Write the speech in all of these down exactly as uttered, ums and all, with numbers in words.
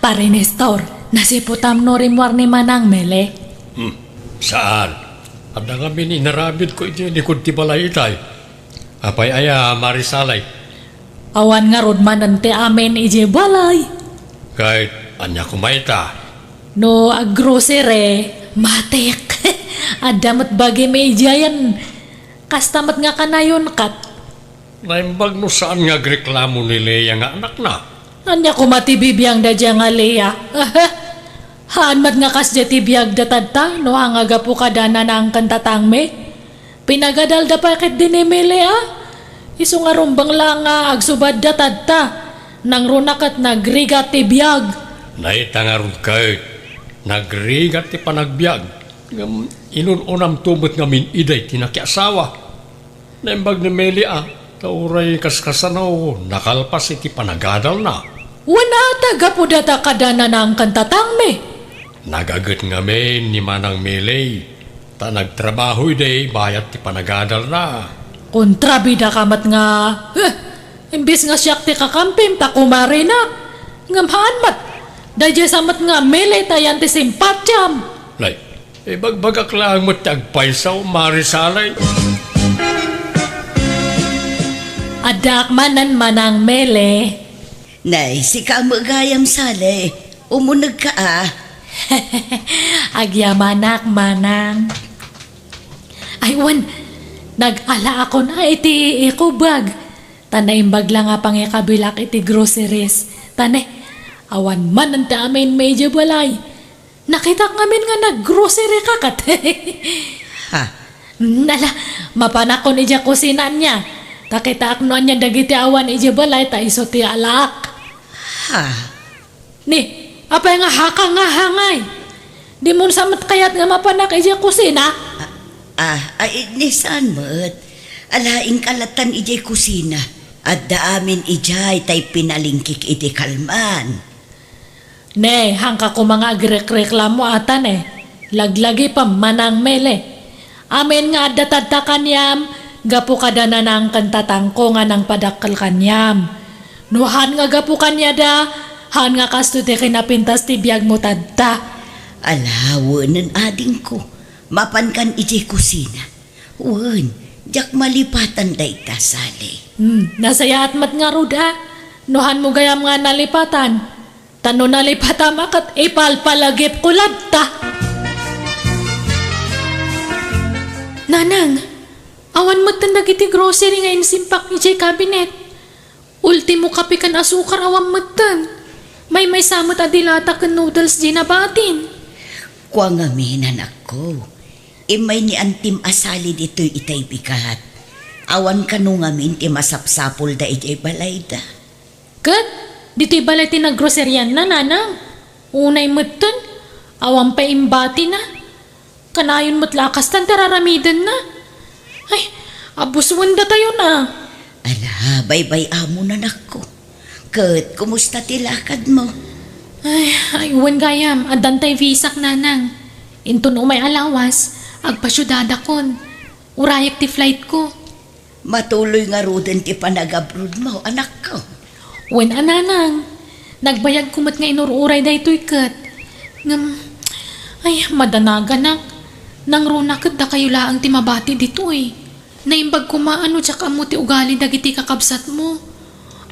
Ari Nestor, nasiputam no rimmuar ni Manang Mele? Hmm, saan? Adda ngamin inaramidko iti likod ti balay itay. Apay aya, Marisalay? Awan ngarud manen ti amin idiay balay. Ket ania koma ita? No aggrocery, matik. Adda met bagim idiayen. Kasta met nga kanayon ket. Naimbag no saan nga agreklamo ni Lea nga anakna. Ania koma ti bibiangda dia nga Lea? Haan met nga kasdiay ti biagda tatta, no haan nga gapu kada Nanang ken Tatangmi. Pinagadalda pay ketdi ni Mele a. Isu nga rumbeng la nga agsubadda tatta. Nangruna ket nagrigat ti biag. Dayta ngarud ket, nagrigat ti panagbiag. Ngem inun-unamto met ngamin idiay ti nakiasawa. Naimbag ni Mele a, ta uray kaskasano, nakalpas iti panagadalna. Wen a, ta gapu data kada Nanang ken Tatangmi. Nagaget ngamin ni Manang Mele, ta nagtrabaho idi bayat ti panagadalna. Kontrabidaka met nga, eh, imbes nga siak ti kakampim ta kumarenak. Ngem haan met, daydiay sa met nga Mele ta yan ti simpatiam. Nay, ibagbagak laeng met ti agpayso, Marisalay. Addaak manen, Manang Mele. Nay, sika met gayam, Sale. Umunegka a. Agyamanak, Manang. Ay, wen, nag-alaakon a iti ikubag. Ta naimbag la nga pangikabilak iti groceries. Ta ne, awan manen ti amin idiay balay. Nakitak ngamin nga naggrocery ka ket. Ha? Nala, mapanakon idiay kusina ania. Ta kitaak no ania dagiti awan idiay balay ta isu ti alaak. Ha? Ni, apay nga haka nga hangay? Dimon sa met kayat nga mapanak idiay kusina? Ah, ah, ay, ni saan met? Ala, inka lattan idiay kusina. Adda amin idiay tay pinalingkik iti kalman. Ne, haanka koma nga agrekreklamo ata ne. Laglagipem, Manang Mele. Amin nga adda tadta kaniam, gapu kada Nanang ken Tatangko nga nangpadakkel kaniam. No haan nga gapu kaniada, haan nga kastoy ti kinapintas ti biagmo tadta. Ala, wenen adingko. Mapankan idiay kusina. Wen, diak malipatan dayta, Sale. Hmm, nasayaat met ngarud a. No haanmo gayam nga nalipatan. Ta no nalipatam a ket ipalpalagipko latta. Nanang, awan metten dagiti grocery nga insimpak idiay cabinet. Ultimo kape ken asukar awan metten. Maymaysa met a dilata ken noodles diay nabatin. Kua ngamin, anakko. Immay ni Antim a Sale ditoy itay bigat. Awan kano ngamin ti masapsapulda idiay balayda. Ket, ditoy balay ti naggroserianna, Nanang. Unay metten, awan pay imbatina. Kanayon met la a kastan ti raramidenna. Ay, abusuen datayon a. Ala, baybay-amon, anakko. Ket, kumusta ti lakadmo? Ay, ay, wen gayam, addan tay visak, Nanang. Inton umay a lawas, agpasiudadakon. Urayek ti flightko. Matuloy ngaruden ti panagabrodmo, anakko. Wen a, Nanang, nagbayagko met nga inur-uray daytoy ket. Ngem, ay, madanaganak. Nangruna ket dakayo laeng ti mabati ditoy. Naimbag koma a no diak ammo ti ugali dagiti kakabsatmo.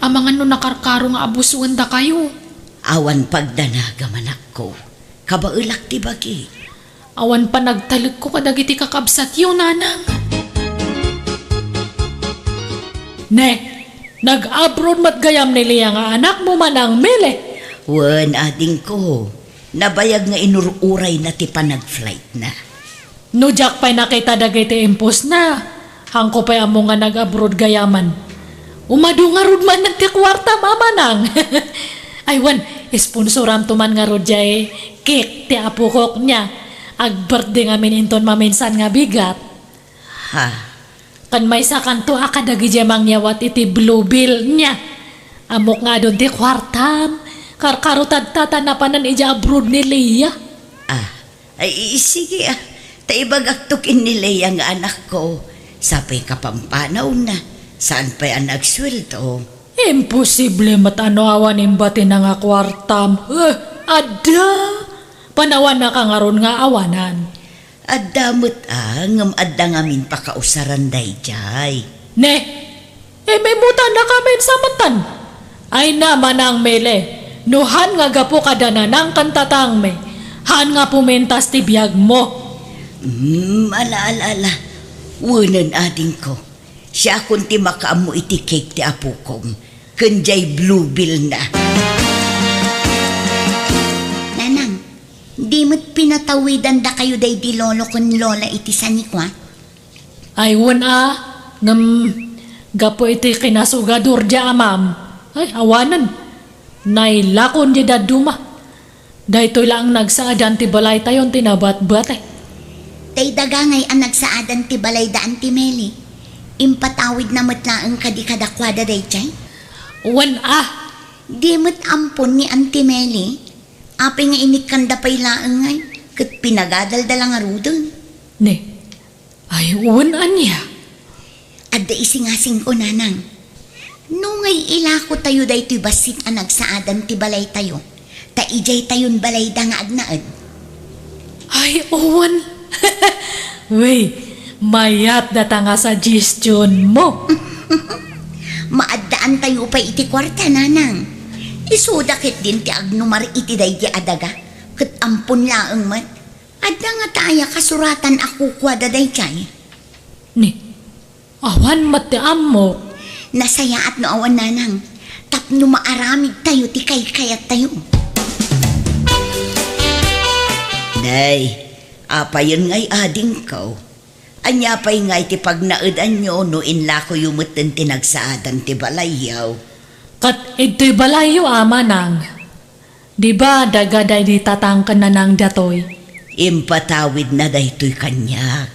Amangan no nakarkaro nga abusuen dakayo. Awan pagdanagam, anakko. Kabaelak ti bagi. Awan panagtalekko kadagiti kakabsatyo, Nanang. Ne, nag-abroad met gayam ni Lea nga anakmo, Manang Mele? Wen, adingko. Nabayag nga inur-urayna ti panagflightna. No diak pay nakita dagiti impostna, haanko pay ammo nga nag-abroad gayaman. Umadu ngarud manen ti kuartam, Manang. Ay, wen, sponsoramto man ngarud diay cake ti apokok nia. Ag-birthday ngamin inton maminsan nga bigat. Ha? Ken maysakanto a kadagidiay mangyawat iti Blue Bill nia. Ammok nga adun ti kuartam. Karkaro tadta ta napanen idiay abroad ni Lea. Ah, ay, i-, sige, ah. Ta ibagakto ken ni Lea nga anakko, sa pay kapampanawna, saan pay a nagsueldo. Imposible met a no awan imbatina nga kuartam. Eh, adda! Panawannaka ngarud nga awanan. Adda met a, ngem adda ngamin pakausaran daydiay. Ne, imimutannakamin sa metten. Ay na, Manang Mele, no han nga gapu kada Nanang ken Tatangmi, han nga pumintas ti biagmo. Hmm, ala, ala, ala. Wenen, adingko. Siakon ti makaammo iti cake ti apokom, ken diay bluebell na. Nanang, di met pinatawidandakayo daydi lolo ken lola iti sanikua? Ay, wen a, ngem gapu iti kinasugadur diay amam, ay, awanen. Nailakon diay dadduma. Daytoy laeng nagsaadan ti balaytayon ti nabatbatek. Tay daga ngay a nagsaadan ti balayda, Auntie Meli, impatawidna met laeng kadi kadakuada daydiay? Wen a. Di met ampon ni Auntie Meli? Apay nga inikkanda pay laeng ngay, ket pinagadalda la ngaruden? Ne, Ay, wen, ania? Adda isingasingko, Nanang. No ngay ilakotayo daytoy bassit a nagsaadan ti balaytayo, ta idiaytayon balayda nga agnaed. Ay, wen. Wey, mayat data nga suggestion mo. Maaddaantayo pay iti kuarta, Nanang. Isuda ketdin ti agnumar iti daydi a daga, ket ampon laeng met. Adda ngata aya kasuratan a kukuada daydiay? Ni, awan met ti ammok. Nasayaat no awan, Nanang, tapno maaramidtayo ti kaykayattayo. Nay, apayen ngay adingko? Ania pay ngay ti pagnaedanyo no inlakoyo metten ti nagsaadan ti balayyo? Ket idtoy balayyo, Ama, Nang. Di ba daga daydi tatang ken nanang datoy? Impatawidna daytoy kaniak.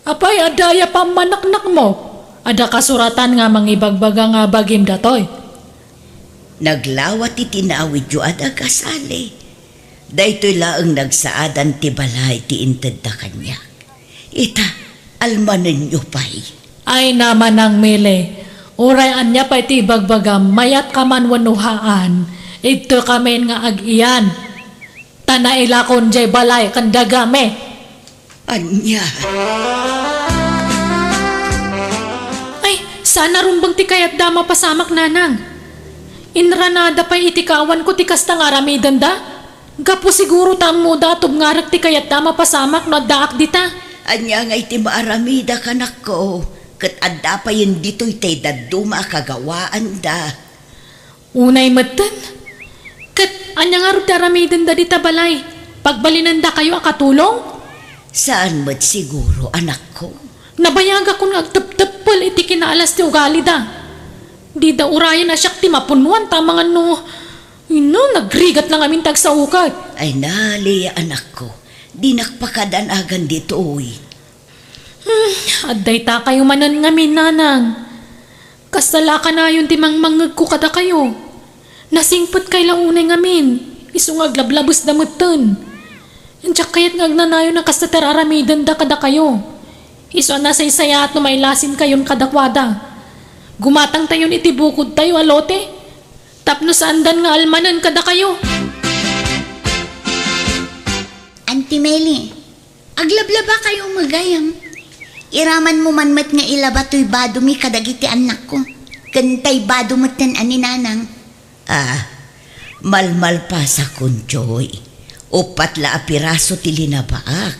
Apay, adda aya pammaneknekmo? Adda kasuratan nga mangibagbaga nga bagim datoy? Naglawa ti tinawidyo a daga, Sally. Daytoy laeng nagsaadan ti balay ti intedda kaniak. Ita, almanenyo pay. Ay, Manang Mele, uray ania pay ti ibagbagam, mayat ka man wenno haan, idtoy kamin nga ag-iyan. Ta nailakon diay balay ken dagami. Ania? Ay, saan a rumbeng ti kayatda a mapasamak, Nanang. Inranada pay iti kaawanko ti kasta nga aramidenda. Gapu siguro ta ammoda a tubngarek ti kayatda a mapasamak no addaak dita. Ania ngay ti maaramida, anakko, ket adda payen ditoy tay dadduma a kagawaanda. Unay metten. Ket ania ngarud ti aramidenda dita balay? Pagbalinendakayo a katulong? Saan met siguro, anakko. Nabayagakon nga agtepteppel iti kinaalas ti ugalida. Dida urayen a siak ti mapunnoan ta amangan no, ino, nagrigat la ngamin ti agsaoket. Ay na, Lea, anakko, dinak pakadanagan ditoy. Hmm, adda itakayo manen ngamin, Nanang. Kasta la a kanayon ti mangmangngegko kadakayo. Nasingpetkay la unay ngamin, isu nga aglablabesda metten. Diak kayat nga agnanayon a kasta ti ar-aramidenda kadakayo. Isu a nasaysayaat no mailasinkayon kadakuada. Gumatangtayon iti bukodtayo a lote, tapno saandan nga almanen kadakayo. Auntie Meli, aglablabakayo met gayam. Iramanmo man met nga ilaba toy badomi kadagiti annakko, ken tay bado metten a ni Nanang. Ah, malmalpasakon, Joy. Uppat la a piraso ti linabaak.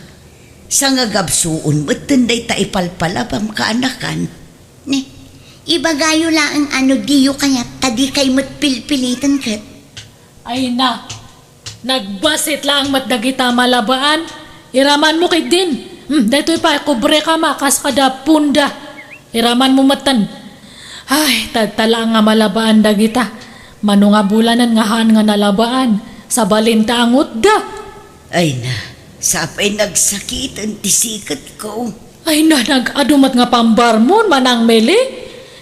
Sangagabsuon metten dayta ipalpalabam, kaanakan. Ne, ibagayo laeng a no diyo kayat ta dikay met pilpiliten ket. Ay na, nagbassit laeng met dagita malabaan. Iramanmo ketdin. Hmm, daytoy pay, kubreka ma, kas kada punda. Iramanmo metten. Ay, tadta laeng nga malabaan dagita. Mano nga bulanen nga haan nga nalabaan, sabalin ta angutda. Ay na, sapay nagsakiten ti siketko. Ay na, nag-adu met nga pambarmon, Manang Meli.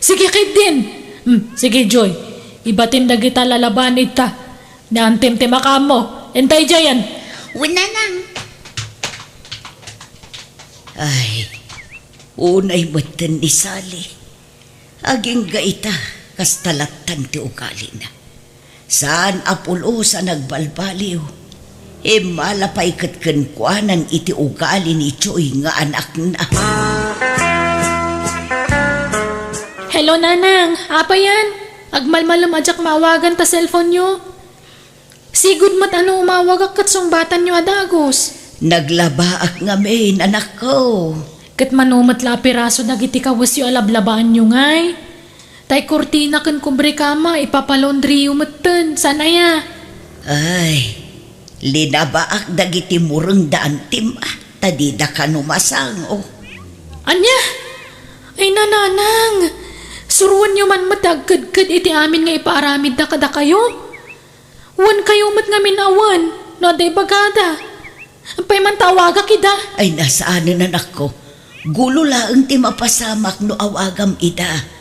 Sige ketdin. Hmm, sige, Joy. Ibatim dagita lalabaan ita. Ni Antim ti makaammo. Intay diayen. Wen, Nanang. Ay, unay metten ni Sally. Agingga ita, Kasta lattan ti ugalina. Saan a pulos a nagbalbaliw. Immala pay ket kenkuanan iti ugali ni Choy nga anakna. Hello, Nanang. Apay yan? Agmalmalem a diak maawagan ta cellphone-yo. Sigud met a no umawagak ket sungbatanyo a dagus. Naglabaak ngamin, anakko. Ket mano met la a piraso dagiti kawesyo a lablabaanyo ngay? Tay kurtina ken kubrekama, ipapalaundriyo metten, saan aya? Ay, linabaak dagiti mureng da Antim, ah, ta dida kano masango. Ania? Ay, Nanang, suroenyo man met ti agkedked iti amin nga ipaaramidda kadakayo. Wen kayo met ngamin awan no adda ibagada. Apay man ta awagak ida? Ay, na saanen, anakko. Gulo laeng ti mapasamak no awagam ida.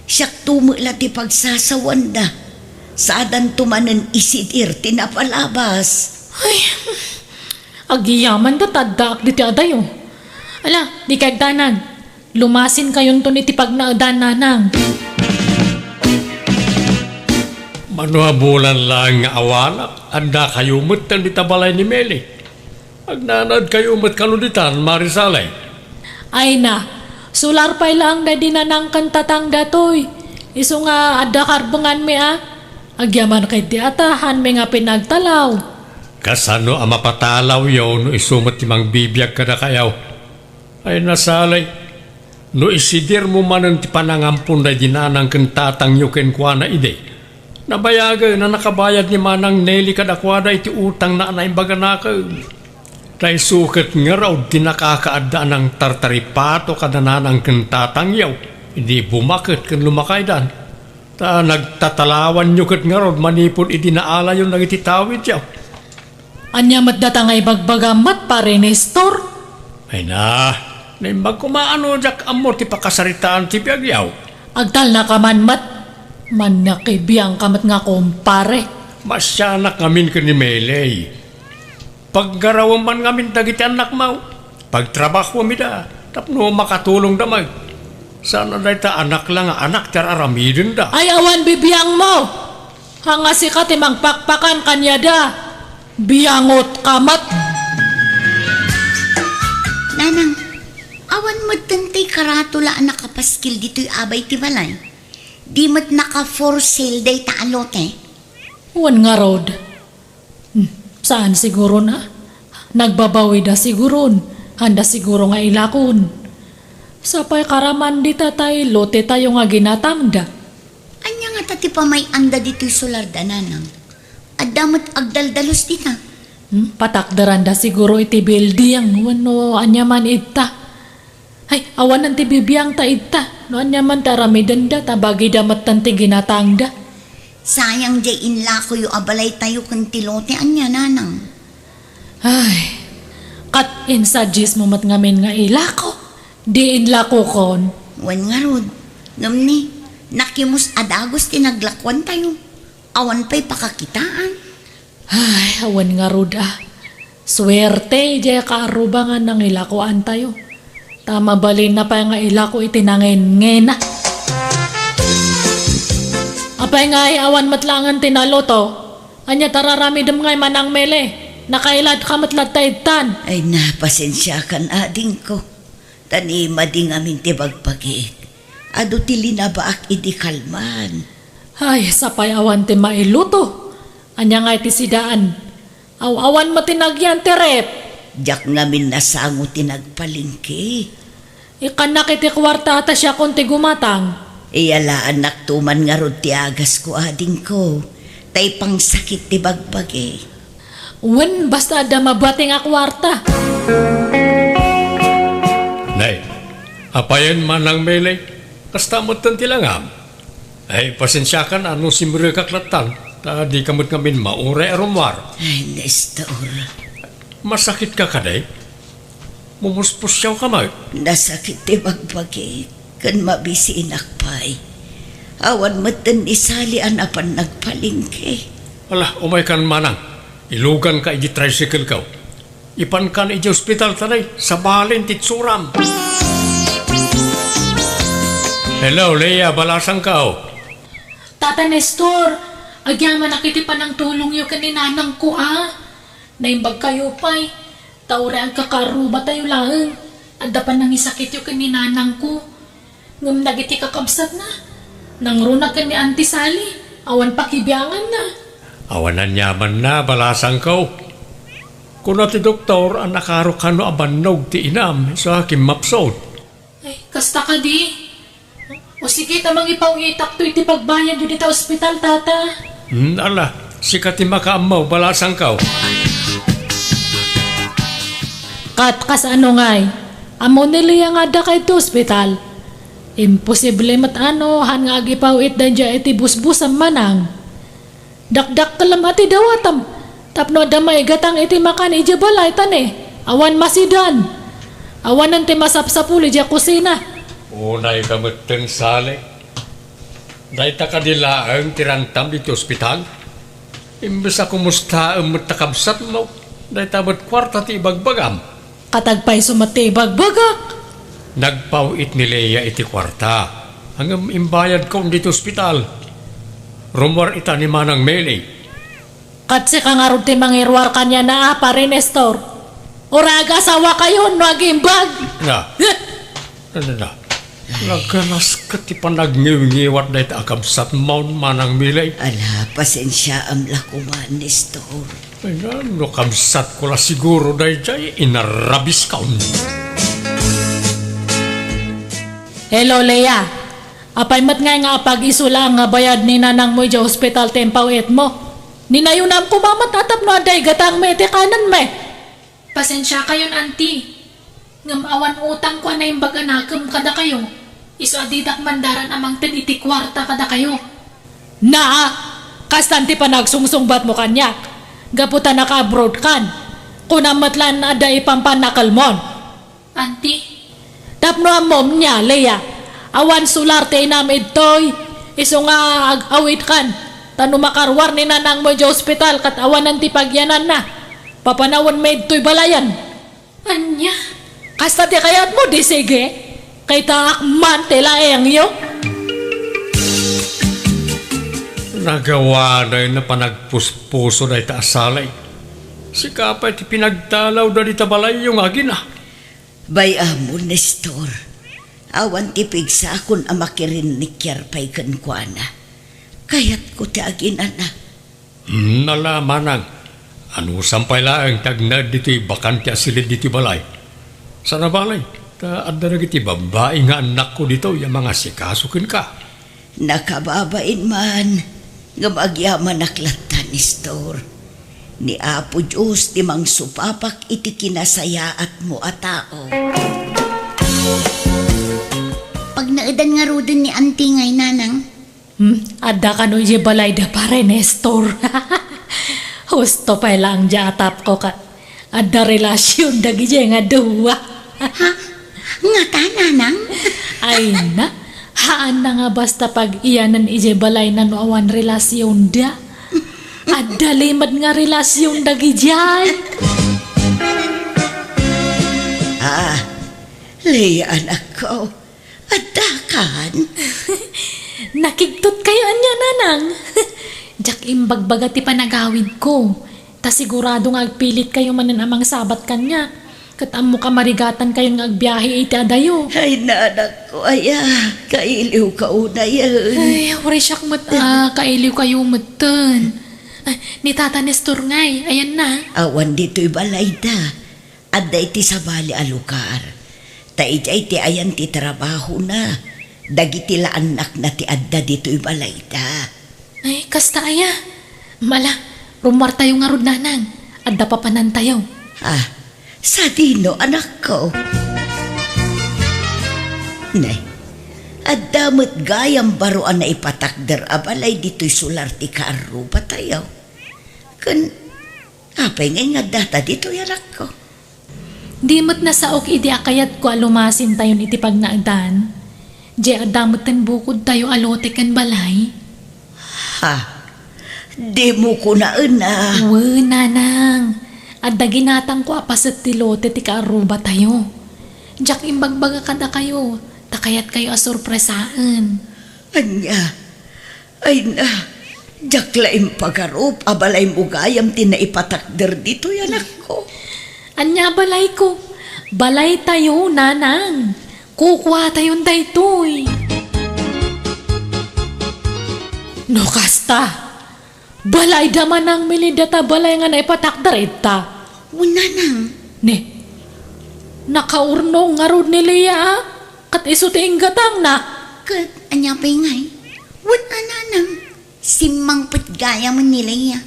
Siakto met la ti pagsasawanda. Saadanto manen isidir ti napalabas. Ay, agyamanda ta addaak ditoy adayo. Ala, dika agdanag. Lumasin kayonton iti pagnaedan, Nanang. Mano a bulan laeng nga awanak, adda kayo met dita balay ni Meli. Agnanaed kayo met kano ditan, Mari Sale? Ay na, sular pay laeng daydi Nanang ken Tatang datoy. Isu nga adda karbenganmi a. Agyaman ketdi a ta haanmi nga pinagtalaw. Kasano a mapatalawyo no isu met ti mangbibiag kadakayo? Ay, Sale, no isidirmo manen ti panangampon daydi Nanang ken Tatangyo kenkuana idi, nabayagen a nakabayad ni Manang Nelly kadakuada iti utangna a naimbag a nakem. Ta isu ket ngarud ti nakakaadda a nangtartaripato kada Nanang ken Tatangyo idi bumaket ken lumakaydan. Ta nagtatalawanyo ket ngarud manipud idi naalayon dagiti tawidyo. Ania met data nga ibagbagam met, Pare Nestor? Ay na, naimbag koma a no diak ammo ti pakasaritaan ti biagyo. Agtalnaka man met, manakibiangka met nga kumpare. Maasianak ngamin ken ni Meley. Paggarawem man ngamin dagiti annakmo. Pagtrabahuem ida tapno makatulongda met. Saan a dayta anak la nga anak ti ar-aramidenda. Ay, awan bibiangmo! Ania sika ti mangpakpakan kaniada. Biangotka met. Nanang, awan metten ti karatula a nakapaskil ditoy abay ti balay. Di met naka-for sale dayta a lote. Wen ngarud. Hmm, saan siguron a? Nagbabawida siguron. Haanda siguro nga ilakon. Sapay karaman dita tay lotetayo nga ginatangda. Ania ngata ti pamay-anda ditoy sularda, Nanang? Adda met agdaldalos dita. Hmm, patakderanda siguro iti building wenno ania man idta. Ay, awanen ti bibiangta idta. No ania man ti aramidenda, ta bagida metten ti ginatangda. Sayang diay inlakoyo a balaytayo ken ti lote, ania, Nanang? Ay, ket insuggestmo met ngamin nga ilako. Di inlakokon. Wen ngarud, ngem ni, nakimus a dagus ti naglakuantayo. Awan pay pakakitaan. Ay, awan ngarud a. Suerte, diay kaarruba nga nangilakoantayo. Ta mabalinna pay nga ilako iti nangenngena. Apay ngay, awan met laengen ti naloto. Ania ti ar-aramidem ngay, Manang Mele? Nakailadka met latta idtan. Ay na, pasensiakan, adingko. Ta ni madi ngamin ti bagbagiek. Adu ti linabaak idi kalman. Ay, sapay awan ti mailuto. Ania ngay ti sidaan? Aw-awan met ti nagyan ti ref. Diak ngamin nasango ti nagpalengke. Ikkannak iti kuarta ta siakon ti gumatang. Iyalaannakto man ngarud ti agasko, adingko. Ta ipangsakit ti bagbagi. Wen, basta adda mabateng a kuarta. Nay, apayen, Manang Mele, kasta metten ti langam. Ay, pasensiakan a no simrekak lattan, ta dika met ngamin mauray a rummuar. Ay, Nestor. Masakitka kadi? Mumuspusiawka met? Nasakit ti bagbagi, ken mabisinak pay. Awan metten ni Sally a napan nagpalengke. Ala, umaykan, Manang. Iluganka iti tricycle-ko. Ipankan iti ospital ta nay, sabalen ti itsuram. Hello, Leia, balasangko. Tata Nestor, agyamanak iti panangtulongyo ken ni nanangko a. Naimbagkayo pay, ta uray agkakaarrubatayo laeng, adda panangisakityo ken ni nanangko. Ngem dagiti kakabsatna, nangruna ken ni Auntie Sally, awan pakibianganna. Awan aniamanna, balasangko. Kuna ti doktor a nakarukanno a bannog ti inam, isu a kimmapsut. Ay, kasta kadi? O sige, ta mangipaw-itakto iti pagbayadyo dita ospital, tata. Hmm, ala, sika ti makaammo, balasangko. Kat kasano ngay? Ammo ni Lea nga adda ka iti ospital? Imposible met ano, han nga agipaw-it daydiay iti busbusam manang. Dakdakkelem a ti dawatam, tapno adda maigatang iti makan idiay balay ta ne, awan masidan. Awanen ti masapsapul idiay kusina. Unayka metten, Sally. Dayta kadi laeng ti rantam iti ospital? Imbes a kumustaem met ta kabsatmo, dayta met kuarta ti ibagbagam. Kat agpayso met ti ibagbagak. Nagpaw-it ni Lea iti kuarta. Ngem imbayadko ditoy ospital. Rummuar ita ni Manang Meli. Kat sika ngarud ti mangiruar kaniana, Pare Nestor. Uray agasawakayon no agimbag. Na. Na, na, na. Naganas ket ti panagngewngewat dayta a kabsatmo, Manang Meli. Ala, pasensiaam la koma, Nestor. Ay, no kabsatko la siguro daydiay, inarrabiskon. Hello, Lea. Apay met ngay nga apag-isu laeng nga bayad ni nanangmo idiay ospital ti impaw-itmo? Ninayunam koma met a tapno adda igatangmi iti kanenmi. Pasensiakayon, Auntie. Ngem awan utangko a naimbag a nakem kadakayo. Isu a didak mandaran a mangted iti kuarta kadakayo. Naa, kastan ti panagsungsungbatmo kaniak. Gapu ta naka-abroad kan. Kunam met laeng adda ipampannakelmon. Auntie. Tapno ammom nia, Lea, awan solar ti inam idtoy. Isu nga ag-awid kan. Ta no makaruar ni nanangmo idiay ospital ket awanen ti pagyananna, papanawenmi idtoy balayen. Ania? Kasta ti kayatmo, di sige. Kitaak man ti laengyo. Nagawanay na panagpuspuso dayta a Sally. Sika pay ti pinagtalawda dita balayyo nga agina. Bay-am, Nestor. Awan ti pigsakon a makirinnikiar pay kenkuana. Kayatko ti aginana. Hmm, ala, manang. Anusam pay laeng ti agnaed ditoy bakante a silid ditoy balay. Saan a bale, ta adda dagiti babbai nga annakko ditoy a mangasikaso kenka. Nakababain man, ngem agyamanak latta, Nestor. Ni Apo Dios ti mangsupapak iti kinasayaatmo a tao. Pagnaedan ngaruden ni Auntie ngay, Nanang. Hmm, adda kano idiay balayda, Pare Nestor. Husto pay laeng diay atapko ket adda relasion dagidiay nga dua. Ha? Ngata, Nanang? Ay na, haanna nga basta pag-iyanen idiay balayna no awan relasionda. Adda limed nga relasion dagidiay. Ah, Lea, anakko. Addakan? Nakigtot kayo ania, Nanang? Diak imbagbaga ti panagawidko. Ta sigurado nga agpilit kayo manen a mangsabat kaniak. Ket ammok a marigatan kayon nga agbiahe iti adayo. Ay, nanakko aya, kailiw ka unayen. Ay, uray siak met a kailiw kayo metten. Ah, ni Tata Nestor ngay, ayanna. Awan ditoy balayda. Adda iti sabali a lugar. Ta idiay ti ayan ti trabahona. Dagiti la annakna ti adda ditoy balayda. Ay, kasta aya. Mala, rummuartayo ngarud, Nanang. Adda papanantayo. Ah, sadino, anakko? Ne, adda met gayam baro a naipatakder a balay ditoy solar ti kaarrubatayo. Ken apay ngay nga addata ditoy, anakko? Di met nasaok idi a kayatko a lumasintayon iti pagnaedan. Diay adda metten bukodtayo a lote ken balay. Ha? Dimo kunaen a? Wen, Nanang. Adda ginatangko a paset ti lote ti kaarrubatayo. Diak imbagbaga kadakayo, ta kayatkayo a sorpresaen. Ania? Ay na, diak la impagarup a balaymo gayam ti naipatakder ditoy, anakko. Ania a balayko? Balaytayo, nanang. Kukuatayon daytoy. No kasta, balayda, Manang Mele, dayta balay nga naipatakder ita. Wen, nanang. Ne, nakaurnong ngarud ni Lea, a? Ket isu ti inggatangna. Ket ania pay ngay? Wen a, nanang, simmangpet gayamen ni Lea.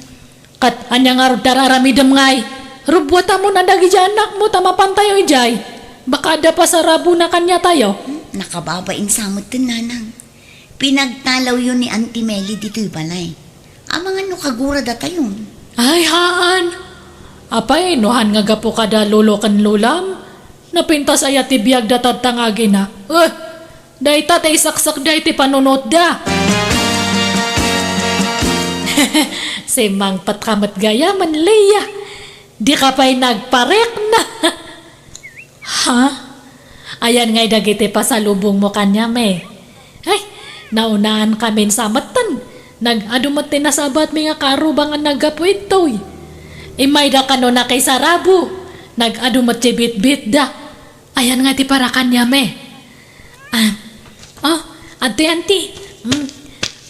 Ket ania ngarud ti ar-aramidem ngay? Rubbuatamon a dagidiay annakmo ta mapantayo idiay. Baka adda pasarabona kaniatayo. Hmm, nakababain sa metten, nanang. Pinagtalawyo ni Auntie Meli ditoy balay. Amangan no kaguradatayon. Ay, haan. Apay, no haan nga gapu kada lolo ken lolam? Napintas aya ti biagda tadta nga agina? Eh, dayta ti isaksak dayta ti panunotda. Simmangpetka met gayamen, Lea. Dika pay nagparikna. Ha? Ayan ngay dagiti pasalubongmo kaniam, eh. Ay, naunaankamin sa metten. Nag-adu met ti nasabatmi nga kaarruba nga naggapu ditoy. Immayda kano nakisarabo. Nag-adu met ti bitbitda. Ayan nga ti para kaniam, eh. Ah, oh, adtoy, anti. Mm.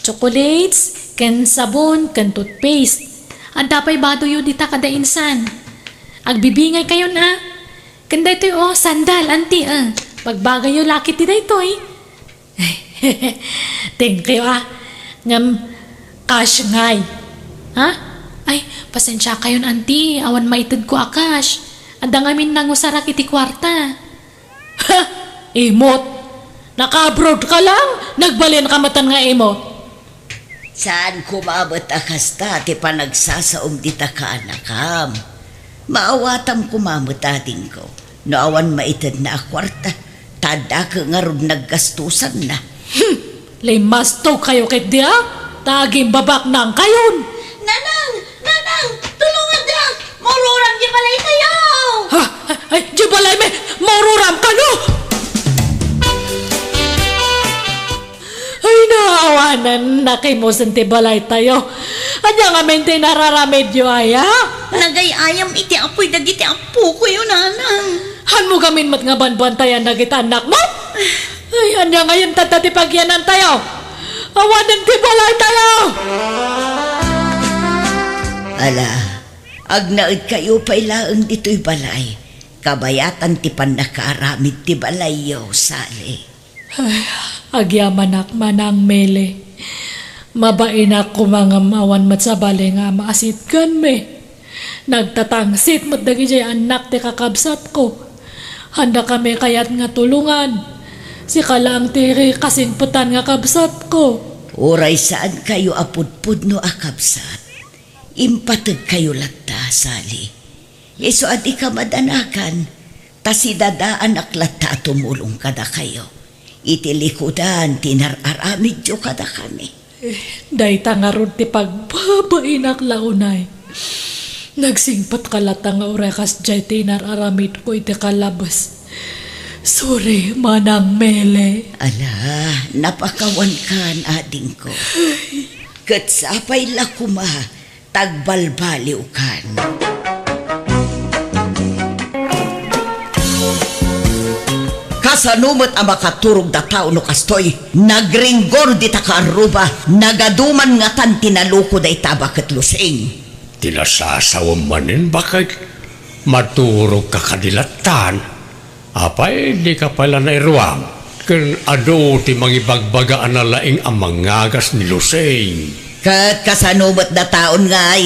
Chocolates, ken sabon, ken toothpaste. Adda pay badoyo dita kada insan. Agbibingaykayon, ah. Ken daytoy, oh, sandal, anti, ah. Pagbagayyo la ketdi daytoy. Thank you, ah. Ngem, cash ngay. Ha? Ay, pasensiakayon, anti. Awan maitedko a cash. Adda ngamin nangusarak iti kuarta. Ha? Imot? Naka-abroad ka lang? Nagbalinka metten nga imot? Saan koma met a kasta ti panagsasaom dita kaanakam. Maawatam koma met, adingko, no awan maitedna a kuarta, ta adda ngarud naggastusanna. Hmm! Limastogkayo ketdi, a? Ta agimbabaknangkayon! Nanang! Nanang! Tulongandak! Maururam diay balaytayo! Ha? Ay, diay balaymi! Maururam kano? Ay, naawanan, nakimusen ti balaytayo. Ania ngamin ti inararamidyo aya? Nagay-ayam iti apuy dagiti appokoyo, nanang. Hanmo ngamin met nga banbantayan dagiti annakmo? Ay, ania ngamin tadta ti pagyanantayo? Awanen ti balaytayo! Ala, agnaedkayo pay laeng ditoy balay. Kabayatan ti pannakaaramid ti balayyo, Sally. Ay, agyamanak, Manang Mele. Mabainak koma ngem awan met sabali nga maasitganmi. Nagtatangsit met dagidiay annak ti kakabsatko. Haandakami kayat nga tulongan. Sika laeng ti kasingpetan nga kabsatko. Uray saankayo a pudpudno a kabsat, impategkayo latta, Sally. Isu a dika madanagan, ta sidadaanak latta a tumulong kadakayo iti likudan ti inar-aramidyo kadakami. Eh, dayta ngarud ti pagbabainak la unay. Nagsingpetka latta nga uray kasdiay ti inar-aramidko iti kalabes. Sorry, Manang Mele. Ala, napakawankan, adingko. Ket sapay la koma ta agbalbaliwkan. Kasano met a makaturogda tao no kastoy? Nagringgor dita kaarruba, nagadu man ngatan ti naluko dayta a baket Lusing. Ti nasasawem manen, baket, maturogka kadi lattan? Apay, dika pay la nairuam? Ken adu ti mangibagbaga a nalaing a mangagas ni Lusing. Ket kasano met dataon ngay?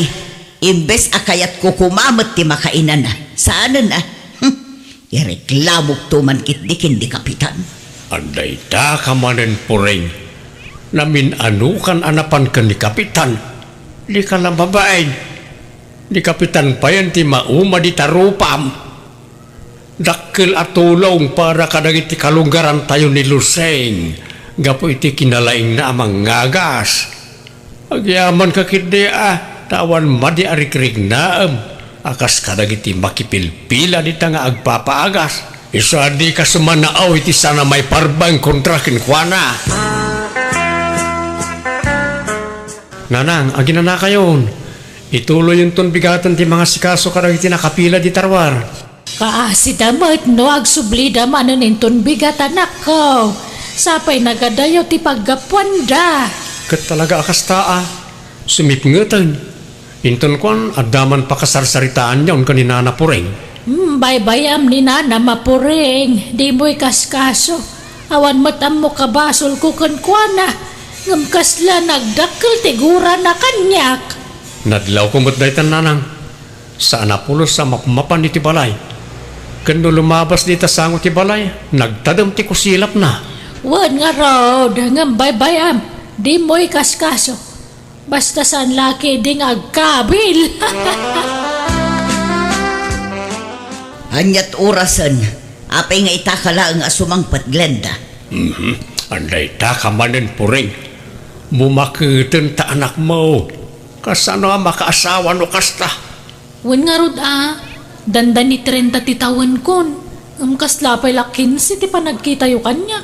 Imbes a kayatko koma met ti makainana, saanen a. Hmm, ireklamokto man ketdi ken ni Kapitan. Adda ita ka manen, Puring. Namin-anokan a napan ken ni Kapitan. Dika la mabain. Ni Kapitan payen ti mauma dita rupam. Dakkel a tulong para kadagiti kalunggarantayo ni Lusing gapu iti kinalaingna a mangagas. Agyamanka ketdi a, ta awan madi a rikriknaem a kas kadagiti makipilpila dita nga agpapaagas. Isu a dika sumanao iti sana maiparbeng kontra kenkuana. Nanang, aginanakayon. Ituloyonton bigaten ti mangasikaso kadagiti nakapila dita ruar. Kaasida met no agsublida manen inton bigat, anakko. Sapay nagadayo ti paggapuanda. Ket talaga a kasta a. Sumipngeten. Inton kuan, adda man pakasarsaritaanyon ken ni Nana Puring. Hmm, baybay-am ni Nanam a Puring, dimo ikaskaso. Awan met ammok a basolko kenkuana, ngem kasla nagdakkel ti gurana kaniak. Nadlawko met dayta, Nanang. Saan a pulos a mapmapan iti balay. Ken no lumabas dita sango ti balay, nagtadem ti kusilapna. Wen ngarud, ngem baybay-am, dimo ikaskaso. Basta saan la ketdi nga agkabil. Ania't orasen? Apay nga itaka laeng a sumangpet, Glenda? Mhm. Andaytaka manen, Puring. Bumaketen ta anakmo. Kasano a makaasawa no kasta? Wen ngarud a, dandani trenta ti tawenkon. Ngem kasla pay la kinse ti panagkitayo kaniak.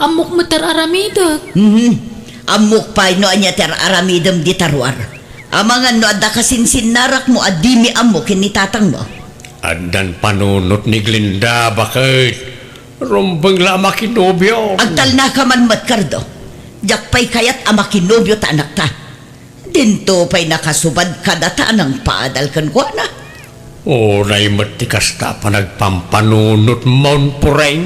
Ammok met ti ar-aramidek. Mhm. Ammok pay no ania ti ar-aramidem dita ruar. Amangan no adda kasinsinnarakmo a dimi ammo ken ni tatangmo. Addan panunot ni Glenda, baket. Rumbeng la a makinobio. Agtalnaka man met, Cardo. Diak pay kayat a makinobio ta anakta. Dinto pay nakasubad kadata a nangpaadal kenkuana. Unay met ti kasta a panagpampanunotmon, Puring.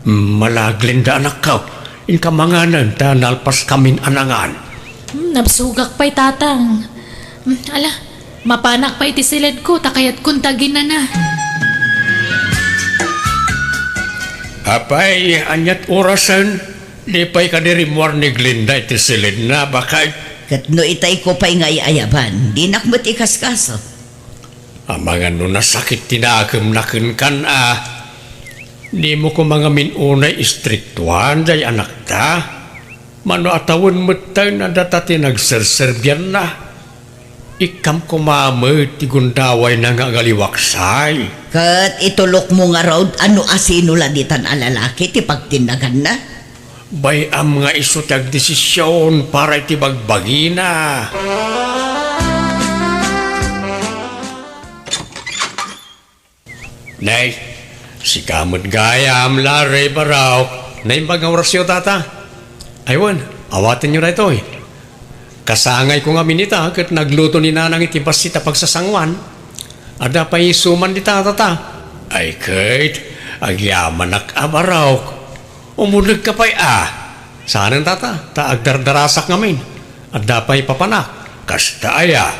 Malaglinda, anakko. Inka manganen ta nalpaskamin a nangan. Hmm, nabsogak pay, Tatang. Hmm, ala, mapanak pay iti siledko ta kayatkon ta aginana. Apay, ania't orasen? Di pay kadi rimmuar ni Glenda iti siledna, baket? Ket no itayko pay nga ay-ayaban, dinak met ikaskaso. Amangan no nasakit ti nakemna kenkan a. Dimo koma ngamin unay istriktuan day anakta. Mano a tawen metten a data ti nagserserbianna. Ikkam koma met ti gundawayna nga agaliwaksay. Ket itulokmo ngarud a no asino la ditan a lalaki ti pagtinnaganna? Bay-am nga isu ti agdesision para iti bagbagina. Nay, sika met gayam, Larry Barok. Naimbag nga orasyo, tata? Ay wen, awatenyo daytoy. Kasangayko ngamin ita ket nagluto ni Nanang iti bassit a pagsasangoan. Adda pay suman dita, tata? Ay ket, agyamanak a Barok. Umulekka pay a. Saanen, tata, ta agdardarasak ngamin. Adda pay papanak. Kasta aya.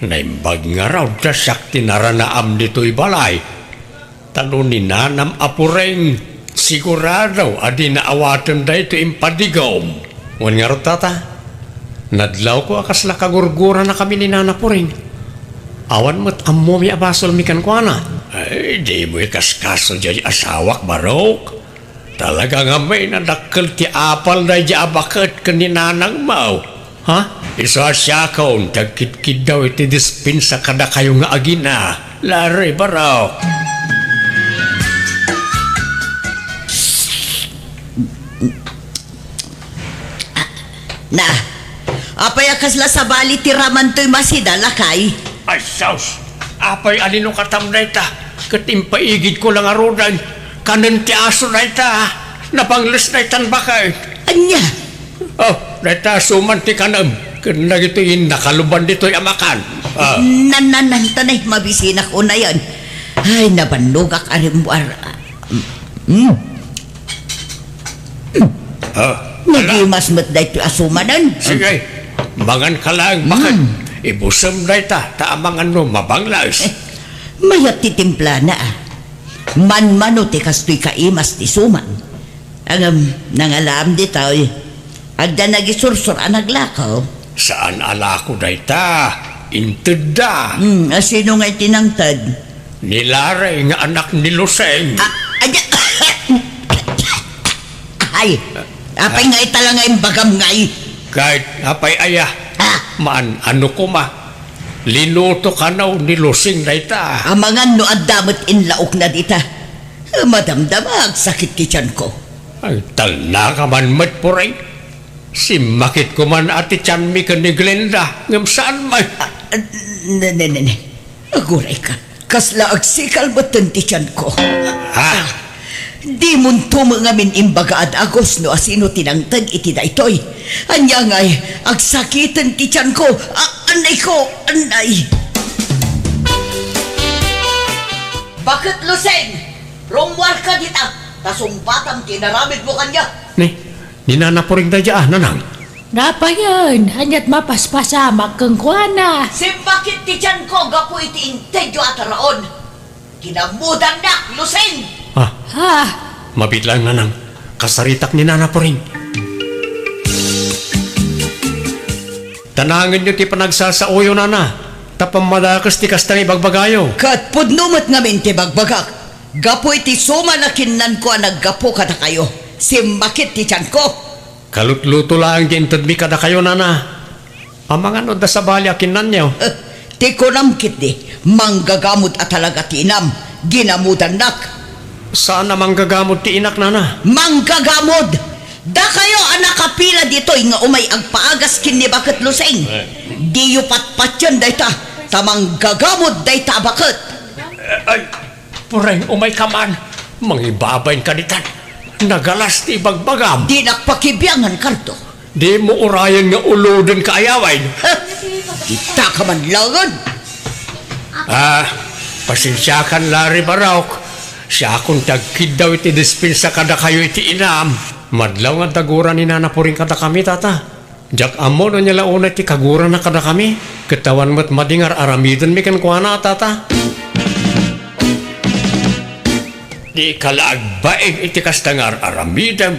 Naimbag ngarud ta siak ti naranaam ditoy balay. Ta no ni Nanam a Puring, sigurado a dina awaten daytoy impadigom. Wen ngarud, tata, nadlawko a kasla kagurguranakami ni Nana Puring. Awan met ammomi a basolmi kenkuana. Ay, dimo ikaskaso diay asawak, Barok. Talaga ngamin a dakkel ti apal daydiay a baket ken ni nanangmo. Ha? Isu a siakon ti agkidkiddaw iti dispensa kadakayo nga agina, Larry Barok. Na, apay a kasla sabali ti ramantoy masida, lakay? Ay, sus! Apay a linukatam dayta? Ket impaigidko la ngaruden. Kanen ti aso dayta, ah. Napangles daytan baket. Ania? Oh, dayta suman ti kanem. Ken dagitoy nakaluban ditoy a makan. Ah. Nan, nan, nan, tanay, mabisinak unayen. Ay, nabannogak a rimmuar. Hmm. Ah, ala. Nagimas met daytoy a sumanen. Sige, mangan ka laeng, baket. Hmm. Ibusem dayta, ta amangan no mabanglaes. Eh, mayat ti timplana, ah. Manmano ti kastoy kaimas ti suman. Ngem, nangalaam ditoy. Adda nagisursor a naglako. Saan a lako dayta? Intedda. Hmm, asino nga iti nangted? Ni Larry nga anak ni Lusing. Ah, adi-, ay, apay nga ita la nga imbagam ngay? Ket apay aya? Ah. Maan, ano koma? Linuto kano ni Lusing dayta. Amangan no adda met inlaokna dita. Madamdama, agsakit ti tiyanko. Ay, talna ka man met, Puring. Simmakit koman a ti tianmi ken ni Glenda, ngem saan met. Ah, ne, ne, ne, ne. Agurayka. Kasla agsikal metten ti tianko. Ha? Ah, dimonto met ngamin imbaga a dagus no asino ti nangted iti daytoy. Ania ngay, agsakiten ti tianko. Ah, annayko, annay. Baket Lusing, rummuarka dita, ta sungbatam ti inaramidmo kaniak. Ni, ni Nana Puring dayta, ah, Nanang. Napayen, ania't mapaspasamak kenkuana? Simmakit ti tianko gapu iti intedyo a taraon. Ginamudannak, Lusing! Ah. Ha? Mabiit laeng, Nanang. Kasaritak ni Nana Puring. Tanangenyo ti panagsasaoyo, Nana, ta pammadakes ti kasta nga ibagbagayo. Ket pudno met ngamin ti bagbagak. Gapu iti suman a kinnanko a naggapu kadakayo, simmakit ti tianko. Kalutluto laeng ti intedmi kadakayo, Nana. Amangan no adda sabali a kinnanyo. Eh, ti kunam ketdi, manggagamod a talaga ti inam, ginamudannak. Saan a manggagamod ti inak, Nana. Manggagamod! Dakayo a nakapila ditoy nga umay agpaagas ken ni Baket Lusing. Eh. Diyo patpatien dayta, ta manggagamod dayta a baket. Eh, ay, Puring, umayka man. Mangibabainka ditan. Nagalas ti ibagbagam. Dinak pakibiangan, Kardo. Dimo urayen nga uloden ka, Ayaway. Ha? Kita ka man laeng. Ah, pasensiakan la, Ribarok. Siakon ti agkiddaw iti dispensa kadakayo iti inam. Madlaw nga adda gura ni Nana Puring kadakami, Tata. Diak ammo no ania la unay ti kagurana kadakami, ket awan met madi nga ar-aramidenmi kenkuana, Tata. Dika la agbain iti kasta nga ar-aramidem.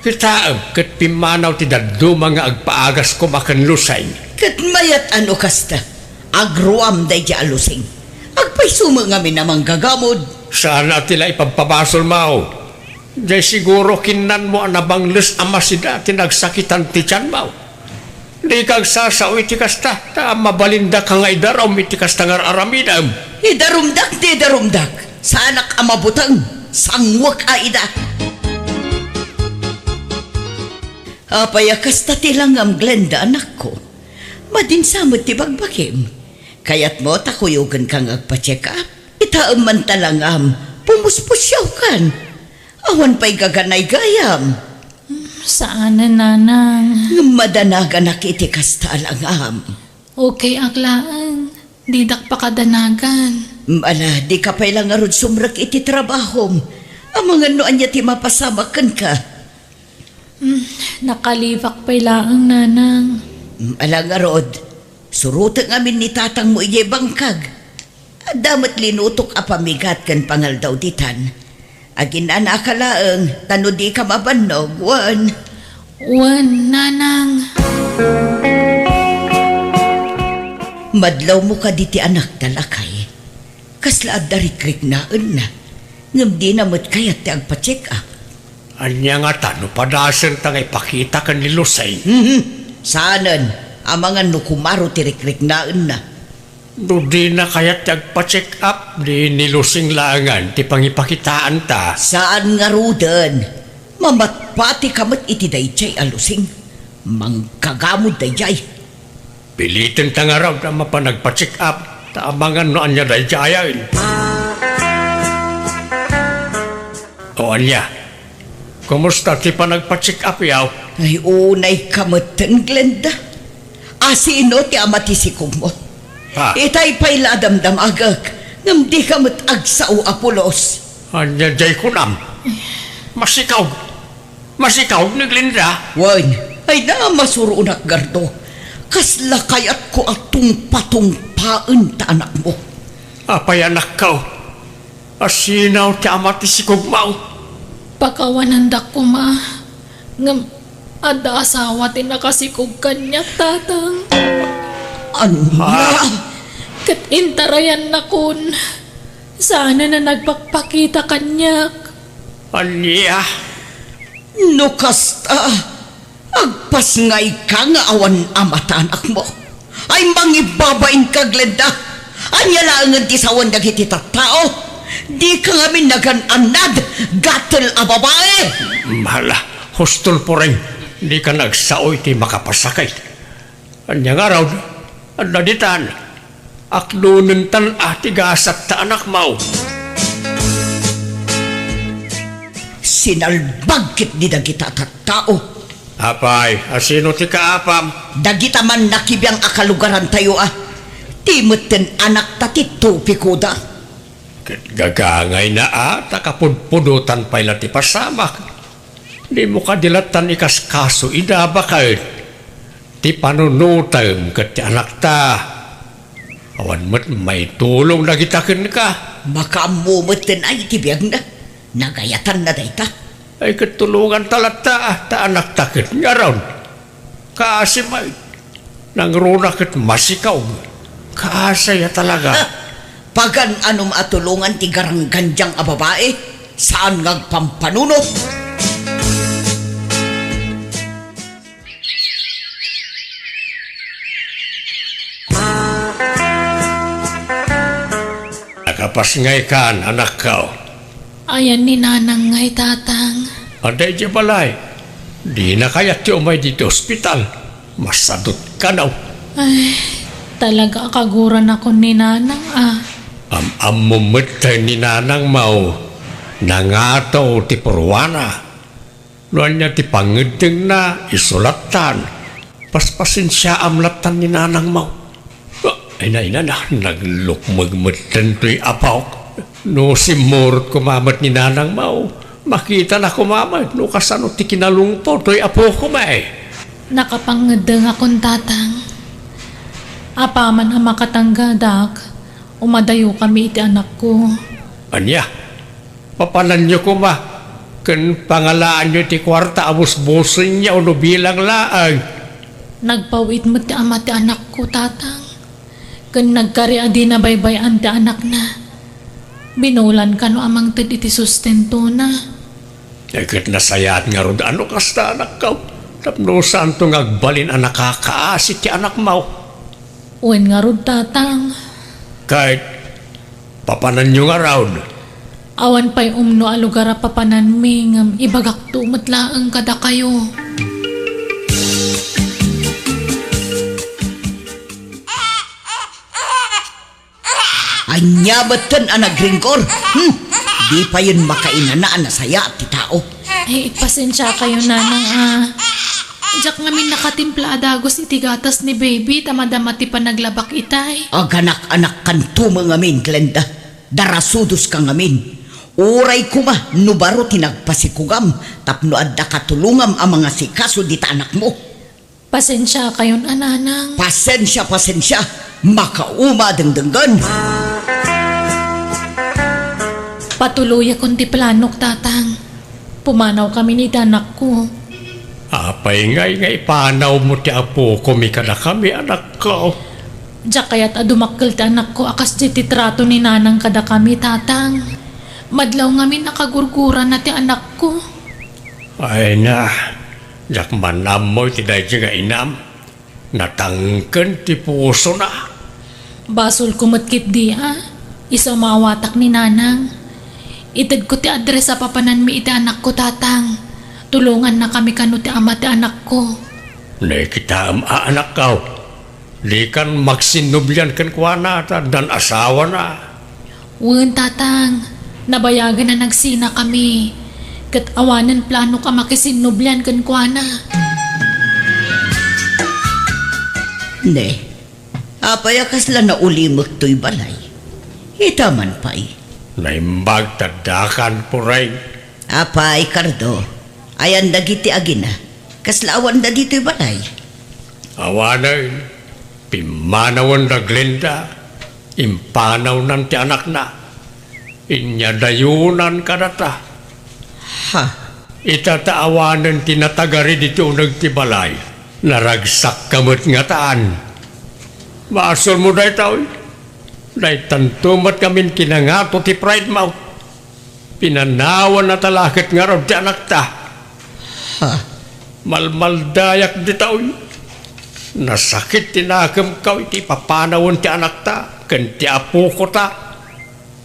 Kitaem ket pimmanaw ti dadduma nga agpaagas koma ken Lusing. Ket mayat a no kasta, agruam daydiay a Lusing. Agpayso met ngamin a manggagamod. Saan a ti la ipabpabasolmo. Diay siguro kinnanmo a nabangles a masida ti nagsakitan ti tianmo. Dika agsasao iti kasta, ta mabalindaka nga idarum iti kasta nga ar-aramidem. Idarumdak ti idarumdak. Saanak a mabuteng. Sanguek a ida. Apay a kasta ti langam, Glenda, anakko? Madinsa met ti bagbakim. Kayatmo ta kuyogenka nga agpa-check up? Itaem man ta langam, pumuspusiawkan. Awan pay gaganay gayam. Saanen, Nanang. Ngem madanaganak iti kasta a langam. Okay ak laeng. Didak pakadanagan. Ala, dika pay la ngarud sumrek iti trabahom. Amangan no ania ti mapasamak kenka. Hmm, nakalibak pay laeng, Nanang. Hmm, ala ngarud, surotek ngamin ni tatangmo idiay bangkag. Adda met linutok a pamigat ken pangaldaw ditan. Aginanaka laeng, ta no dika mabannog, wen. Wen, Nanang. Madlawmo kadi ti anakta, lakay. Kasla adda rikriknaenna, ngem dina met kayat ti agpa-check up. Ania ngata no padasenta nga ipakita ken ni Lusing? Mhm. Saanen, amangan no kumaro ti rikriknaenna. No dina kayat ti agpa-check up, di ni Lusing laengen ti pangipakitaanta. Saan ngaruden, mamatpatika met iti daydiay a Lusing. Manggagamod daydiay. Pilitenta ngarud a mapan agpa-check up, ta amangan no ania daydiayen. O ania? Kumusta ti panagpa-check up, yaw? Ay, unay ka metten, Glenda. Asino ti ama ti sikogmo? Ha? Itay pay la a damdamagek, ngem dika met agsao a pulos. Ania diay kunam? Masikaw. Masikaw ni Glenda? Wen, ay na, masuronak, Gardo. Kasla kayatko a tungpatungpaen ta anakmo. Apay, anakko? Asino ti ama ti sikogmo? Pakawanandak koma, ngem adda asawa ti nakasikog kaniak, Tatang. Ania? Ah. Ket intarayannakon, saanen a nagpakpakita kaniak. Ania? No kasta, agpasngayka nga awan ama ti anakmo. Ay, mangibabainka, Glenda! Ania laengen ti sawen dagiti tattao? Dika ngamin nagan-annad, gatel a babai! Hala, hustol, Puring. Dika agsao iti makapasakit. Ania ngarud, adda ditan. Aklonentan a ti gasat ta anakmo. Sinalbag ketdi dagita a tattao. Apay, asino ti kaapam? Dagita man nakibiang a kalugarantayo a. Ti metten anakta ti tupikoda. Ket gagangayna a, ta kapudpudotan pay la ti pasamak. Dimo kadi lattan ikaskaso ida baket ti panunotem ket ti anakta. Awan met maitulong dagita kenka. Makaammo metten ay ti biagna. Nagayatanna dayta. Ay ket tulonganta latta, ta anakta ket ngarud. Kaasi met. Nangruna ket masikaw. Kaasi a talaga. Ah, pagan-anom a tulongan ti garanggandiang a babai, saan nga agpampanunot. Nakapasngaykan, anakko. Ayan ni Nanang ngay, Tatang. Adda idiay balay. Dina kayat ti umay ditoy ospital. Masadut kano. Ay, talaga a kaguranakon ni Nanang a. Am-ammo met ni Nanangmo. Nangato ti purwana. No ania ti pangeddengna, isu lattan. Paspasensiaam lattan ni Nanangmo. Ay, nainana, naglukmeg metten toy apok. No simmurot koma met ni Nanangmo, makitana koma met no kasano ti kinalungpo toy apokoma. Nakapangeddengakon, Tatang. Apaman a makatanggadak, umadayokami iti anakko. Ania? Papananyo koma, ken pangalaanyo iti kuarta a busbusenyo no bilang laeng. Nagpaw-it met ti ama ti anakko, Tatang. Ken nagkari a dina baybay-an ti anakna. Binulan kano a mangted iti sustentona. Ay, ket nasayaat ngarud a no kasta, anakko, tapno saanto nga agbalin a nakakaasi ti anakmo. Wen ngarud, Tatang. Ket papananyo ngarud? Awan pay umno a lugar a papananmi, ngem ibagakto met laeng kadakayo. Ania metten a nagringgur? Hmm? Di payen makainana a nasayaat ti tao. Ay, pasensiakayo, Nanang, a. Diak ngamin nakatimpla a dagus iti gatas ni baby ta madama ti panaglabak itay. Aganak-anakkanto met ngamin, Glenda. Darasudoska ngamin. Uray koma no baro ti nagpasikugam tapno adda katulongam a mangasikaso dita anakmo. Pasensiakayon a, Nanang. Pasensia, pasensia. Makauma a dengdenggen. Patuloyakon ti planok, Tatang. Pumanawkami iti anakko. Apay ngay nga ipanawmo ti apokomi kadakami, anakko? Diak kayat a dumakkel ti anakko a kasdi ti trato ni Nanang kadakami, Tatang. Madlaw ngamin a kagurgurana ti anakko. Ay na, diak man ammo iti daydi nga inam. Natangken ti pusona. Basolko met ketdi a, isu a maawatak ni Nanang. Itedko ti address a papananmi iti anakko, Tatang. Tulongannakami kano ti ama ti anakko. Nakitaem a, anakko. Dikan magsinnublian kenkuana ta addan asawana. Wen, Tatang, nabayagen a nagsinakami, ket awanen planok a makisinnublian kenkuana. Ne, apay a kasla naulimek toy balay? Ita man pay. Naimbag ta addakan, Pureng. Apay, Cardo, ayan dagiti agina? Kasla awanda ditoy balay? Awanen. Pimmanawen da Glenda, impanawnan ti anakna. Inyadayonan kadata. Ha? Ita ta awanen ti natagari ditoy uneg ti balay. Naragsakka met ngataan. Basolmo daytoy. Daytanto met ngamin kinangato ti pride mo. Pinanawanna ta la ket ngarud ti anakta. Ha? Malmaldayak ditoy. Nasakit ti nakemko iti ipapanawen ti anakta ken ti apokota.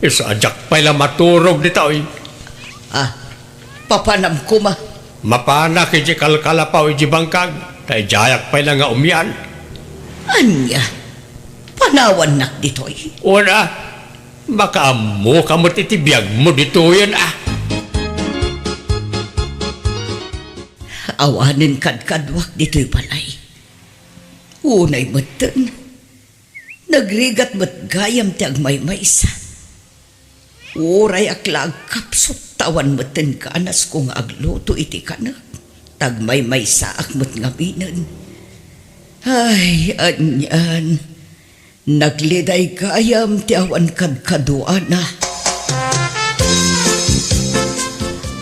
Isu a diak pay la maturog ditoy. Ah, papanam koma. Mapanak iti kalkalapaw iti bangkag, ta idiayak pay la nga umian. Ania? Panawannak ditoy? Wen a, makaammoka met iti biagmo ditoyen a. Awanen kadkaduak ditoy balay. Unay metten, nagrigat met gayam ti agmaymaysa. Urayak la agkapsut ta awan metten ganasko nga agluto iti kanek. Ta agmaymaysaak met ngaminen. Ay, anian. Nagliday gayam ti awan kadkaduana.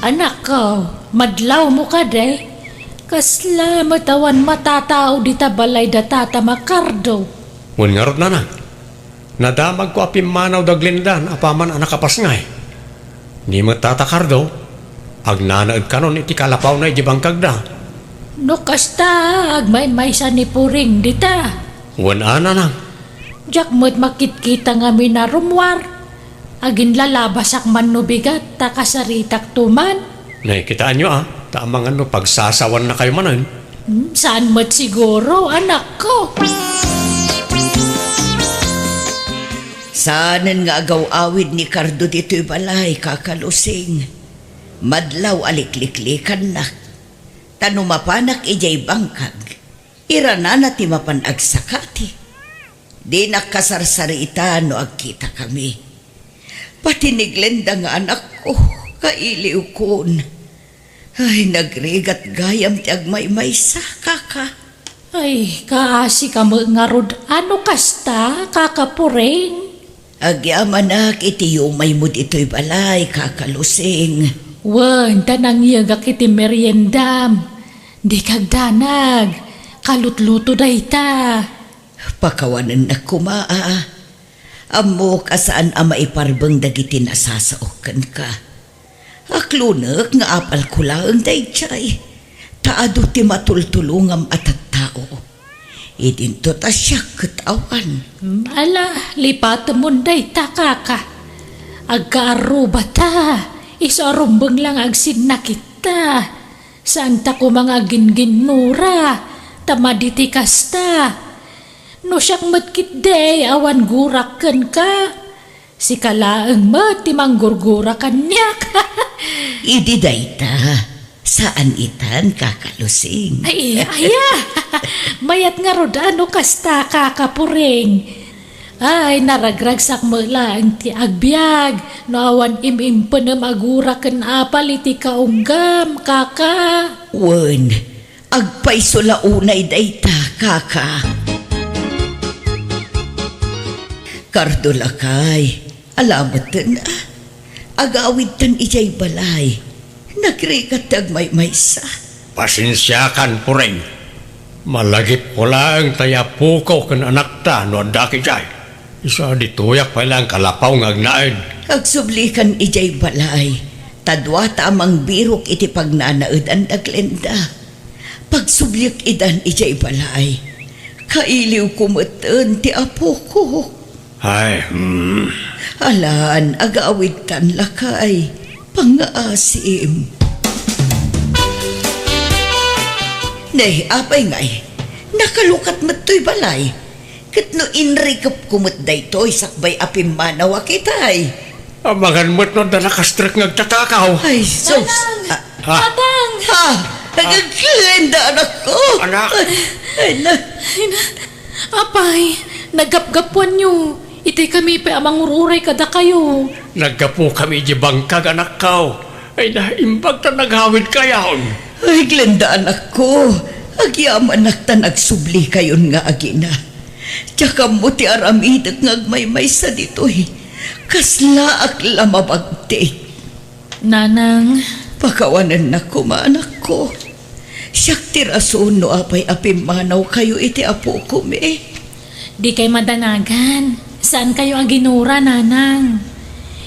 Anakko, madlawmo kadi? Kasla met awan matatao dita balay da Tata Makardo. Wen ngarud, nanang, nadamagko a pimmanaw da Glenda apaman a nakapasngay. Ni met Tata Kardo, agnanaed kanon iti kalapawna iti bangkagda. No kasta, agmaymaysa ni Puring dita. Wen a, nanang. Diak met makitkita ngamin a rummuar. Aginlalabasak man no bigat, ta kasaritakto man. Nay, kitaenyo a, ta amangan no pagsasawannakayo manen. Hmm, saan met siguro, anakko? Saanen nga agaw-awid ni Kardo ditoy balay, Kaka Lusing. Madlaw a likliklikannak. Ta no mapanak idiay bangkag, iranana ti mapan agsakati. Dinak kasarsaritan no agkitakami. Pati ni Glenda nga anakko, kailiwkon. Ay, nagrigat gayam ti agmaymaysa, Kaka. Ay, kaasika met ngarud a no kasta, Kaka Puring? Agyamanak iti yumaymo ditoy balay, Kaka Lusing. Wen, ta nangyegak iti meriendam. Dika agdanag. Kalutluto dayta. Pakawanennak koma a. Ammok a saan a maiparbeng dagiti nasasaok kenka. Aklonek nga apalko laeng daydiay, ta adu ti matultulongam a tattao. Idinto ta siak ket awan. Ala, lipatemon dayta, Kaka. Agkaarrubata, isu a rumbeng la nga agsinnakitta. Saanta koma nga agingginnura, ta madi ti kasta. No siak met ketdi, awan gurak kenka. Sika laeng met ti manggurgura kaniak. Idi dayta, saan itan, Kaka Lusing. Ay, aya! Mayat ngarud a no kasta, Kaka Puring. Ay, naragragsak met laeng ti agbiag no awan im-impenem a gura ken apal iti kaunggam, Kaka. Wen, agpayso la unay dayta, Kaka. Kardo lakay, alameten a. Agawidtan idiay balay. Nagrigat ti agmaymaysa. Pasensiakan, Puring. Malagipko laeng ta apoko ken anakta no addak idiay. Isu a ditoyak pay laeng kalapaw nga agnaed. Agsublikan idiay balay. Ta duata a mangbirok iti pagnanaedan da Glenda. Pagsubliek idan idiay balay. Kailiwko metten ti apoko. Ay, hmm. Alan, agawidtan lakay. Pangngaasim. Ne, apay ngay, nakalukat met toy balay. Ket no inrikepko met daytoy sakbay a pimmanaw a kitay. Amangan met no adda nakastrek nga agtatakaw. Ay, sus. Manang! Ah. Ha? Atang! Ha? Agagenda, anakko. Anak. Ay, na. Ay, na. Apay, naggapgapuanyo. Itay kami pay a mangur-uray kadakayo. Naggapukami iti bangkag, anakko. Ay, naimbag ta naghawidkayon. Ay, Glenda, anakko. Agyamanak ta nagsublikayon nga agina. Diak ammo ti aramidek nga agmaymaysa ditoy. Kaslaak la mabagtik. Nanang. Pakawanennak koma, anakko. Siak ti rason no apay a pimmanawkayo iti apokomi. Dikay madanagan. Saankayo a ginura, nanang.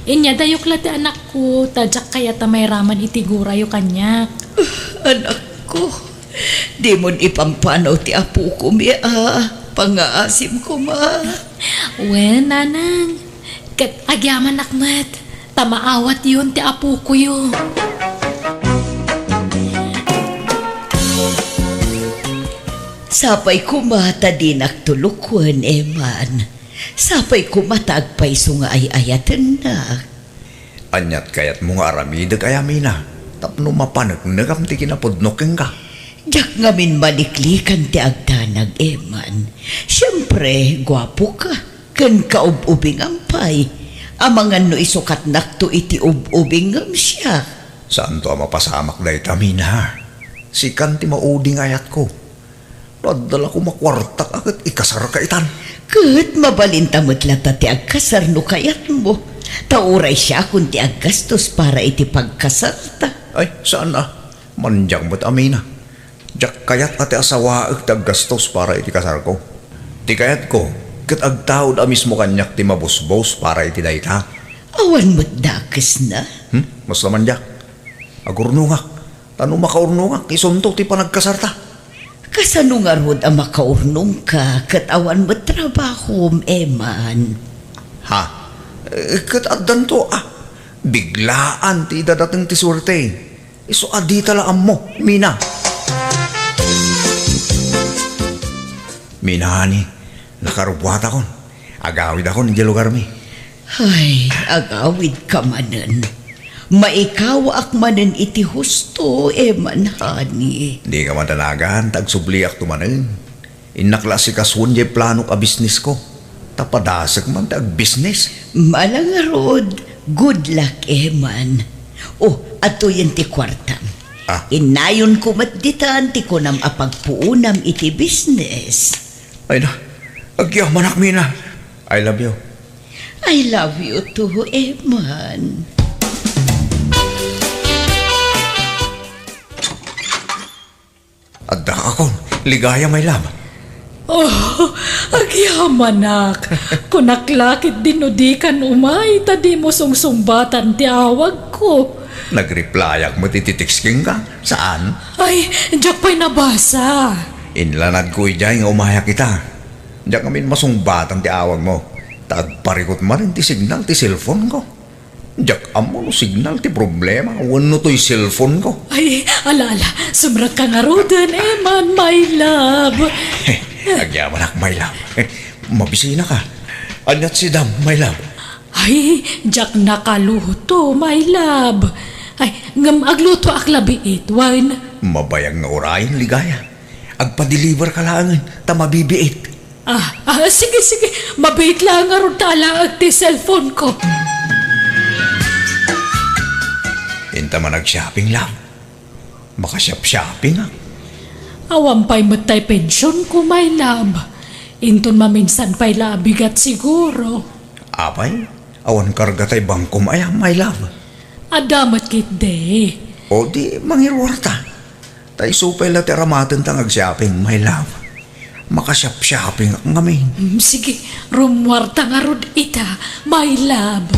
Inyadayok la ti anakko, ta diak kayat a mairaman iti gurayo kaniak. Anakko, dimon ipampanaw ti apokomi a pangngaasim koma. Wen, nanang. Ket agyamanak met, ta maawatyon ti apokoyo. Sapay koma ta dinak tulokuen, Eman. Sapay koma ta agpayso nga ay-ayatennak. Aniat kayatmo nga aramidek, Mina, tapno mapaneknekam ti kinapudnok kenka? Diak ngamin maliklikan ti agdanag, Eman. Siempre, guapoka. Ken kaub-ubingam pay. Amangan no isukatnakto iti ub-ubing ngem siak. Saanto a mapasamak dayta, Mina. Sikan ti maudi nga ayatko. No adda la koma kuartak a ket ikasarka itan. Ket mabalinta met latta ti agkasar no kayatmo. Ta uray siakon ti aggastos para iti pagkasarta. Ay, saan a. Mandiak met a, Mina. Diak kayat a ti asawaek ti aggastos para iti kasarko. Ti kayatko, ket agtaud a mismo kaniak ti mabusbos para iti dayta. Awan met dakesna? Hmm? Mas laman diak. Agurnongak. Ta no makaurnongak, isunto ti panagkasarta. Kasano ngarud a makaurnongka ket awan met trabahom, Eman? Ha? Eh, ket addanto, ah. Biglaan ti idadateng ti suerte. Isu a dita la ammo, Mina. Mina, honey, nakarubuatakon. Agawidakon idiay lugarmi. Ay, agawidka manen. Maikawaak manen iti husto, Eman, honey. Dika madanagan, ta agsubliakto manen. Innak la asikasuen diay planok a bisnesko. Ta padasek man ti agbisnes. Ala ngarud, good luck, Eman. O, adtoyen ti kuartam. Ah. Innayonko met ditan ti kunam a pagpuonam iti bisnes. Ay na, agyamanak, Mina. I love you. I love you too, Eman. Addakakon, Ligaya, my love. Oh, agyamanak. Kunak la ketdi no dikan umay ta dimo sungsungbatan ti awagko. Nag-replyak met iti text kenka, saan? Ay, diak pay nabasa. Inlanadko idiay nga umayak ita. Diak ngamin masungbatan ti awagmo. Ta agparikut manen ti signal ti cellphone ko. Diak ammo no signal ti problema wenno toy cellphone ko. Ay, ala, ala. Sumrekka ngaruden, Eman, my love. Agyamanak, my love. Mabisinaka. Aniat si Dam, my love? Ay, diak nakaluto, my love. Ay, ngem aglutoak la biit, wen? Mabayag nga urayen, Ligaya. Agpa-deliver ka laengen, ta mabibiit. Ah, ah, sige, sige. Mabiit laeng ngarud ta alaek ti cellphone ko. Inta man ag-shopping, love. Makasiap-shopping, ah. Awan pay met tay pension ko, my love. Inton maminsan pay la a bigat siguro. Apay, awan karga tay bangkom aya, my love? Adda met ketdi. O di, mangiruarta. Ta isu pay la ti aramatenta nga ag-shopping, my love. Makasiap-shopping ak ngamin. Mm, sige, rummuarta ngarud ita, my love.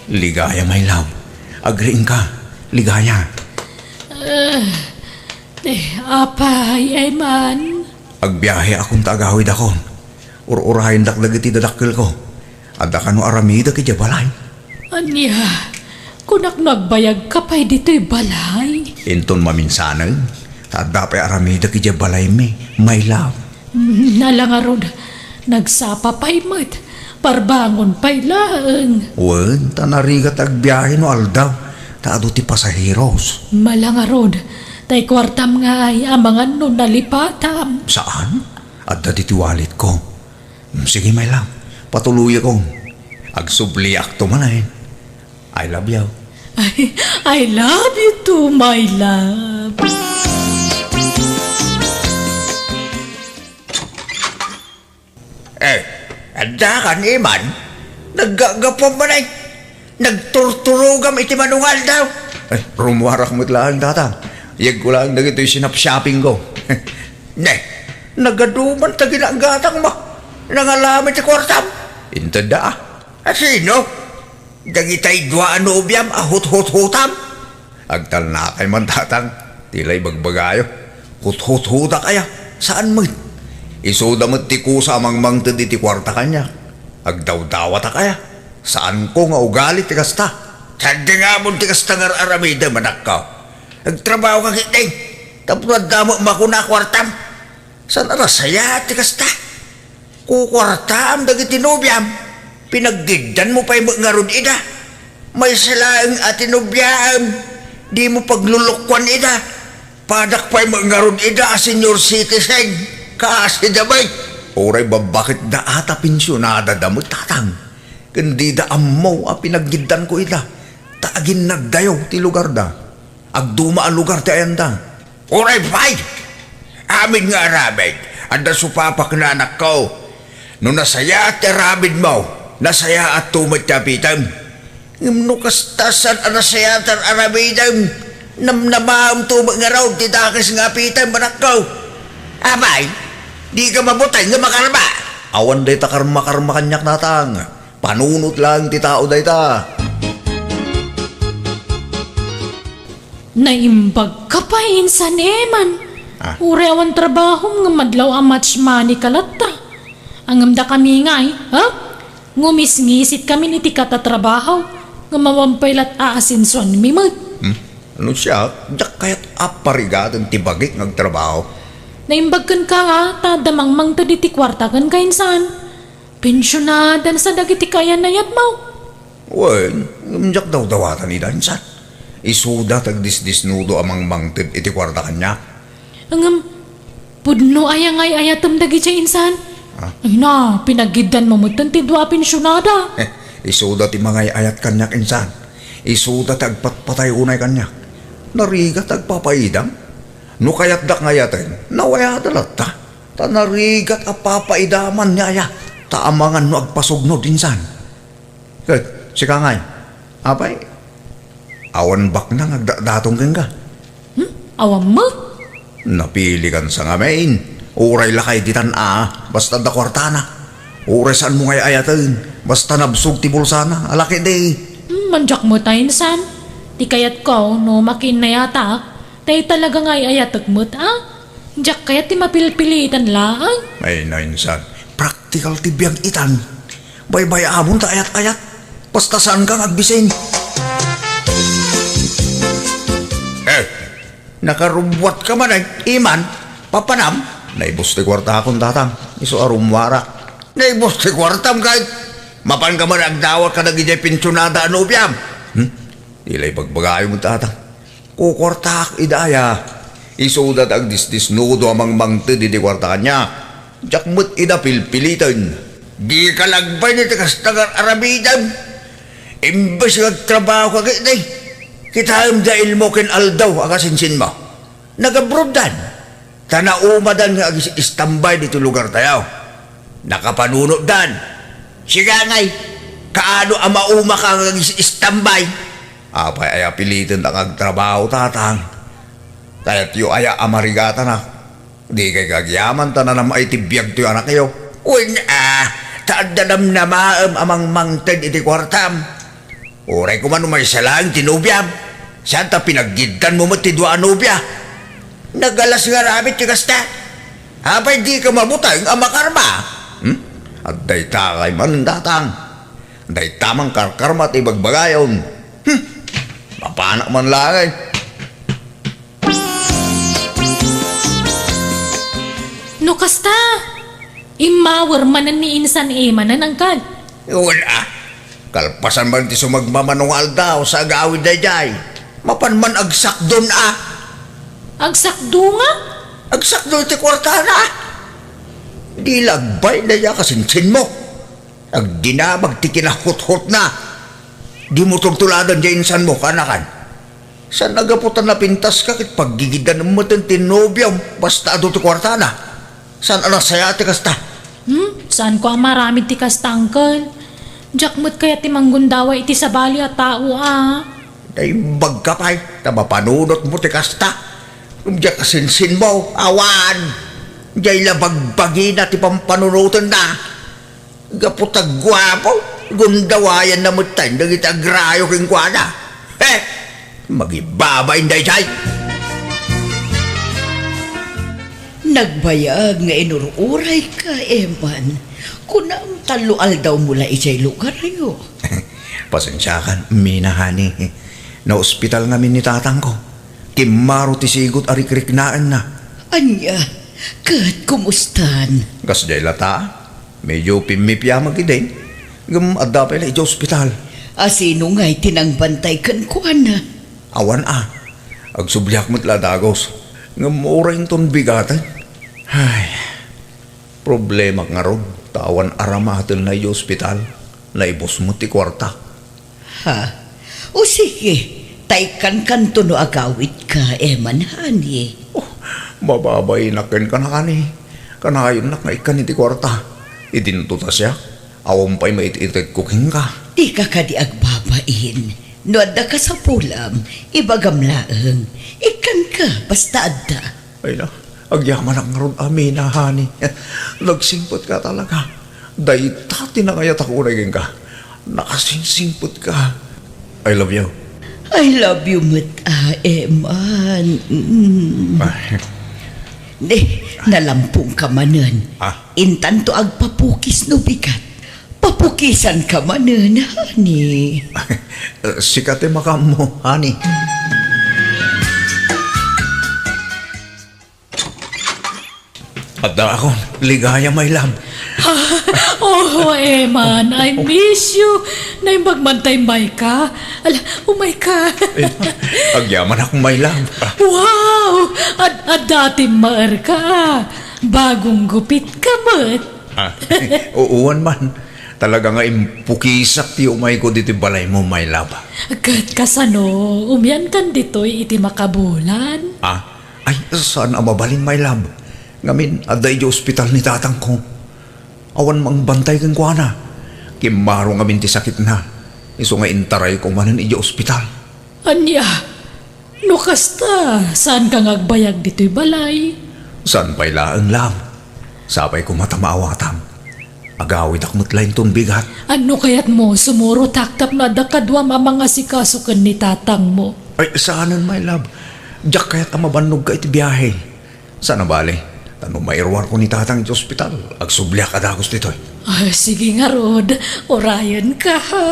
Ligaya, my love. Agriingka, Ligaya. Ah, eh, apay, Eman? Agbiaheakon ta agawidakon. Ur-urayendak dagiti dadakkelko. Adda kano aramidek idiay balay? Ania, kunak no agbayagka pay ditoy balay? Inton maminsanen, ta adda pay aramidek idiay balaymi, my love. Mm, ala ngarud, nagsapa pay met, parbangon pay laeng. Wen, ta narigat agbiahe no aldaw, ta adu ti pasaheros. Ala ngarud, tay kuartam ngay, amangan no nalipatam. Saan? Adda ditoy walletko. Mm, sige, my love. Patuloyakon. Agsubliakto manen. I love you. I, I love you too, my love. Eh, adda kan, Eman? Naggagapuam manen. Nagturturogam iti manungaldaw. Ay, rummuarak met laeng, Tatang. Yegko laeng dagitoy sinapsaping ko. Ne, nagaduman ta ginagatangmo. Nangalam iti kuartam. Inted da, ah. A sino? Dagitay dua a nobiam a huthuthutam? Agtalnakay man, Tatang. Ti la ibagbagayo. Huthuthutak aya? Saan met. Isuda met ti kusa a mangmangted iti kuarta kaniak. Agdawdawatak aya? Saanko nga ugali ti kasta. Saan ti ngamon ti kasta nga ar-aramidem, anakko? Agtrabahoka ketdi. Tapno adda met makuna a kuartam. Saan a nasayaat ti kasta? Kukuartaam dagiti nobiam. Pinaggiddanmo pay met ngarud ida. Maysa laeng a ti nobiaam. Dimo paglulukkuan ida. Padak pay met ngarud ida a senior citizen. Kaasi da met. Uray babbaketda a ta pensionada da met, tatang. Ken dida ammo a pinaggiddanko ida. Ta aginnaddayo ti lugarda. Agduma a lugar ti ayanda. Uray pay! Amin nga aramid, adda supapak nga anakko. No nasayaat ti aramidmo, nasayaatto met ti apitem. Ngem no kasta, saan a nasayaat ti aramidem, namnamaemto met ngarud ti dakes nga apitem, anakko. Apay, dika mabuteng nga makarma? Awan dayta karma-karma kaniak, tatang. Panunot laeng ti tao dayta. Naimbagka pay insan, Eman. Ah. Uray awan trabahom ngem adlaw a match money ka latta. Ngem dakami ngay, ha? Ngumisngisitkamin iti katatrabaho, ngem awan pay lat-, aasensuanmi met. Hmm? No siak, diak kayat a parigaten ti bagik nga agtrabaho. Naimbag kenka, a, ta adda mangmangted iti kuarta kenka insan. Pensionadan sa dagiti kayan-ayatmo. Wen, ngem diak dawdawatan ida insan. Isuda ti agdisdisnudo a mangmangted iti kuarta kaniak. Ngem, pudno aya nga ay-ayatem dagidiay insan? Ah? Ay na, pinaggiddanmo metten ti dua a pensionada. Eh, isuda ti mangay-ayat kaniak insan. Isuda ti agpatpatay unay kaniak. Narigat ti agpapaidam. No kayatdak nga ayaten, nawayada latta. Ta narigat a papaidaman ni aya, ta amangan no agpasugnod insan. Ket sika ngay, apay, awan baknang agdatdatong kenka? Hmm? Awan met. Napilikan sa ngamin, uray lakay ditan a, basta adda kuartana. Uray saanmo ngay ayaten, basta nabsog ti bulsana, ala ketdi. Hmm, mandiak met a insan. Ti kayatko, no makiinnayatak, tay talaga nga ay-ayatek met a. Diak kayat ti mapilpilitan laeng. Ay, nainsan. Praktikal ti biag itan. Baybay-amon ta ayat-ayat. Basta saanka nga agbisin. Eh, nakarubbuatka man, eh, Eman. Papanam? Naibus ti kuartakon, tatang. Isu a rummuarak. Naibus ti kuartam, ket mapanka man agdawat kadagidiay pensionada a nobiam. Hmm? Di la ibagbagayo met, tatang. Kukuartaak ida aya. Isuda ti agdisdisnudo a mangmangted iti kuarta kaniak. Diak met ida pilpiliten. Dika lagbay iti kasta nga aramidem. Imbes nga agtrabahoka ketdi, kitaem da ilmo ken aldaw a kasinsinmo. Nag-abroaddan. Ta naumadan nga agis-istambay ditoy lugartayo. Nakapanunotdan. Sika ngay, kaano a maumaka nga agis-istambay? Apay aya piliten ta nga agtrabaho, tatang? Kayatyo aya a marigatanak? Dikay agyaman ta nanam-ay ti biagtoy anakyo? Wen a, ta adda namnamaem a mangmangted iti kuartam. Uray koma no maysa laeng ti nobiam, saan ta pinaggiddanmo met ti dua a nobia. Nagalas nga aramid ti kasta. Apay dika mabuteng a makarma? Hmm? Adda itakay man, tatang. Dayta man karkarma ti ibagbagayon. Hmm. Mapanak man laeng. No kasta, immawer manen ni insan Emanen, angkel. Wen a, kalpasan man ti sumagmamano nga aldaw sa agawid daydiay, mapan man agsakdon a. Agsakdo nga? Agsakdo iti kuartana. Di lagbay na ya kasinsinmo. Agdinamag ti kinahuthotna. Dimo tultuladan diay insanmo, kaanakan. Saan a gapu ta napintaska ket paggigiddan metten ti nobiom basta adu ti kuartana? Saan a nasayaat ti kasta? Hmm? Saanko a maaramid ti kasta, angkel. Diak met kayat ti manggundaway iti sabali a tao a. Naimbagka pay ta mapanunotmo ti kasta. Diak kasinsinmo, awan. Diay la bagbagina ti pampanunotenna. Gapu ta guapo, gundawayanna metten dagiti agrayo kenkuana. He! Magibabain daydiay! Nagbayag nga inur-urayka, Eman. Kunam, tallo aldawmo la idiay lugaryo. Pasensiakan, Mina, honey. Naospital ngamin ni tatangko. Kimmaro ti sigot a rikriknaenna. Ania? Ket kumustan? Kasdiay lata, medyo pimmipiamak idin. Ngem adda pay la idiay ospital. A sino ngay ti nangbantay kenkuana? Awan a. Agsubliak met la a dagus. Ngem uray inton bigaten. Ay, problemak ngarud, ta awan aramatenna idiay ospital. Naibus met ti kuarta. Ha? O sige, ta ikkankanto no agawidka, Eman, honey. Oh, mababainak kenka, honey. Kanayonnak nga ikkan iti kuarta. Idinto ta siak, awan pay maitit-itedko kenka. Dika kadi agbabain. No adda kasapulam, ibagam laeng. Ikkanka, basta adda. Ay na, agyamanak ngarud a Mina, honey. Nagsingpetka talaga. Dayta ti nangayatak unay kenka. Nakasingsingpetka. I love you. I love you met, ah, Eman. Mm. Ay. Ne, nalampongka manen. Ah? Intanto agpapukis no bigat. Papukisanka manen, honey. Sika ti makaammo, honey. Addaakon, Ligaya, my love. Ah, oh, Eman, I miss you. Naimbag man ta immayka. Ala, umayka. Eh, agyamanak, my love. Wow! Ad-, adda ti immaerka. Bagong gupitka met. Ah, uwan man. Talaga nga impukisak ti umayko ditoy balaymo, my love. Ket kasano, umiankan ditoy iti makabulan? Ah, ay, saan a mabalin, my love. Ngamin, adda idiay ospital ni tatangko. Awan mangbantay kenkuana. Kimmaro ngamin ti sakitna. Isu nga intarayko manen idiay ospital. Ania? No kasta, saanka nga agbayag ditoy balay? Saan pay laeng, love. Sapay koma ta maawatam. Agawidak met la inton bigat. Ano kayatmo, sumurotak tapno adda kaduam a mangasikaso ken ni tatangmo? Ay, saanen, my love. Diak kayat a mabannogka iti biahe. Saan a bale, ta no mairuarko ni tatang iti ospital, agsubliak a dagus ditoy. Ah, sige ngarud, urayenka, ha?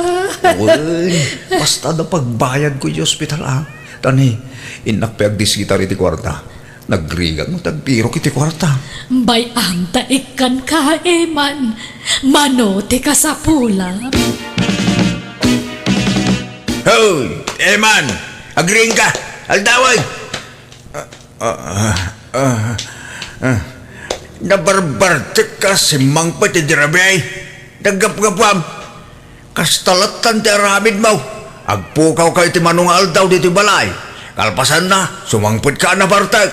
Uy, basta adda pagbayadko iti ospital, a. Ta ni, innak pay agdisgitar iti kuarta. Nagrigat no ti agtirok iti kuarta. Bay-am ta ikkanka, Eman. Mano ti kasapulam? Hoy, Eman! Agriingka! Aldawen! Ah, ah, ah, ah. Nabarbartekka, simmangpet ti rabii. Naggapgapuam. Kasta lattan ti aramidmo. Agpukawka iti mano nga aldaw ditoy balay. Kalpasanna, sumangpetka a nabartek.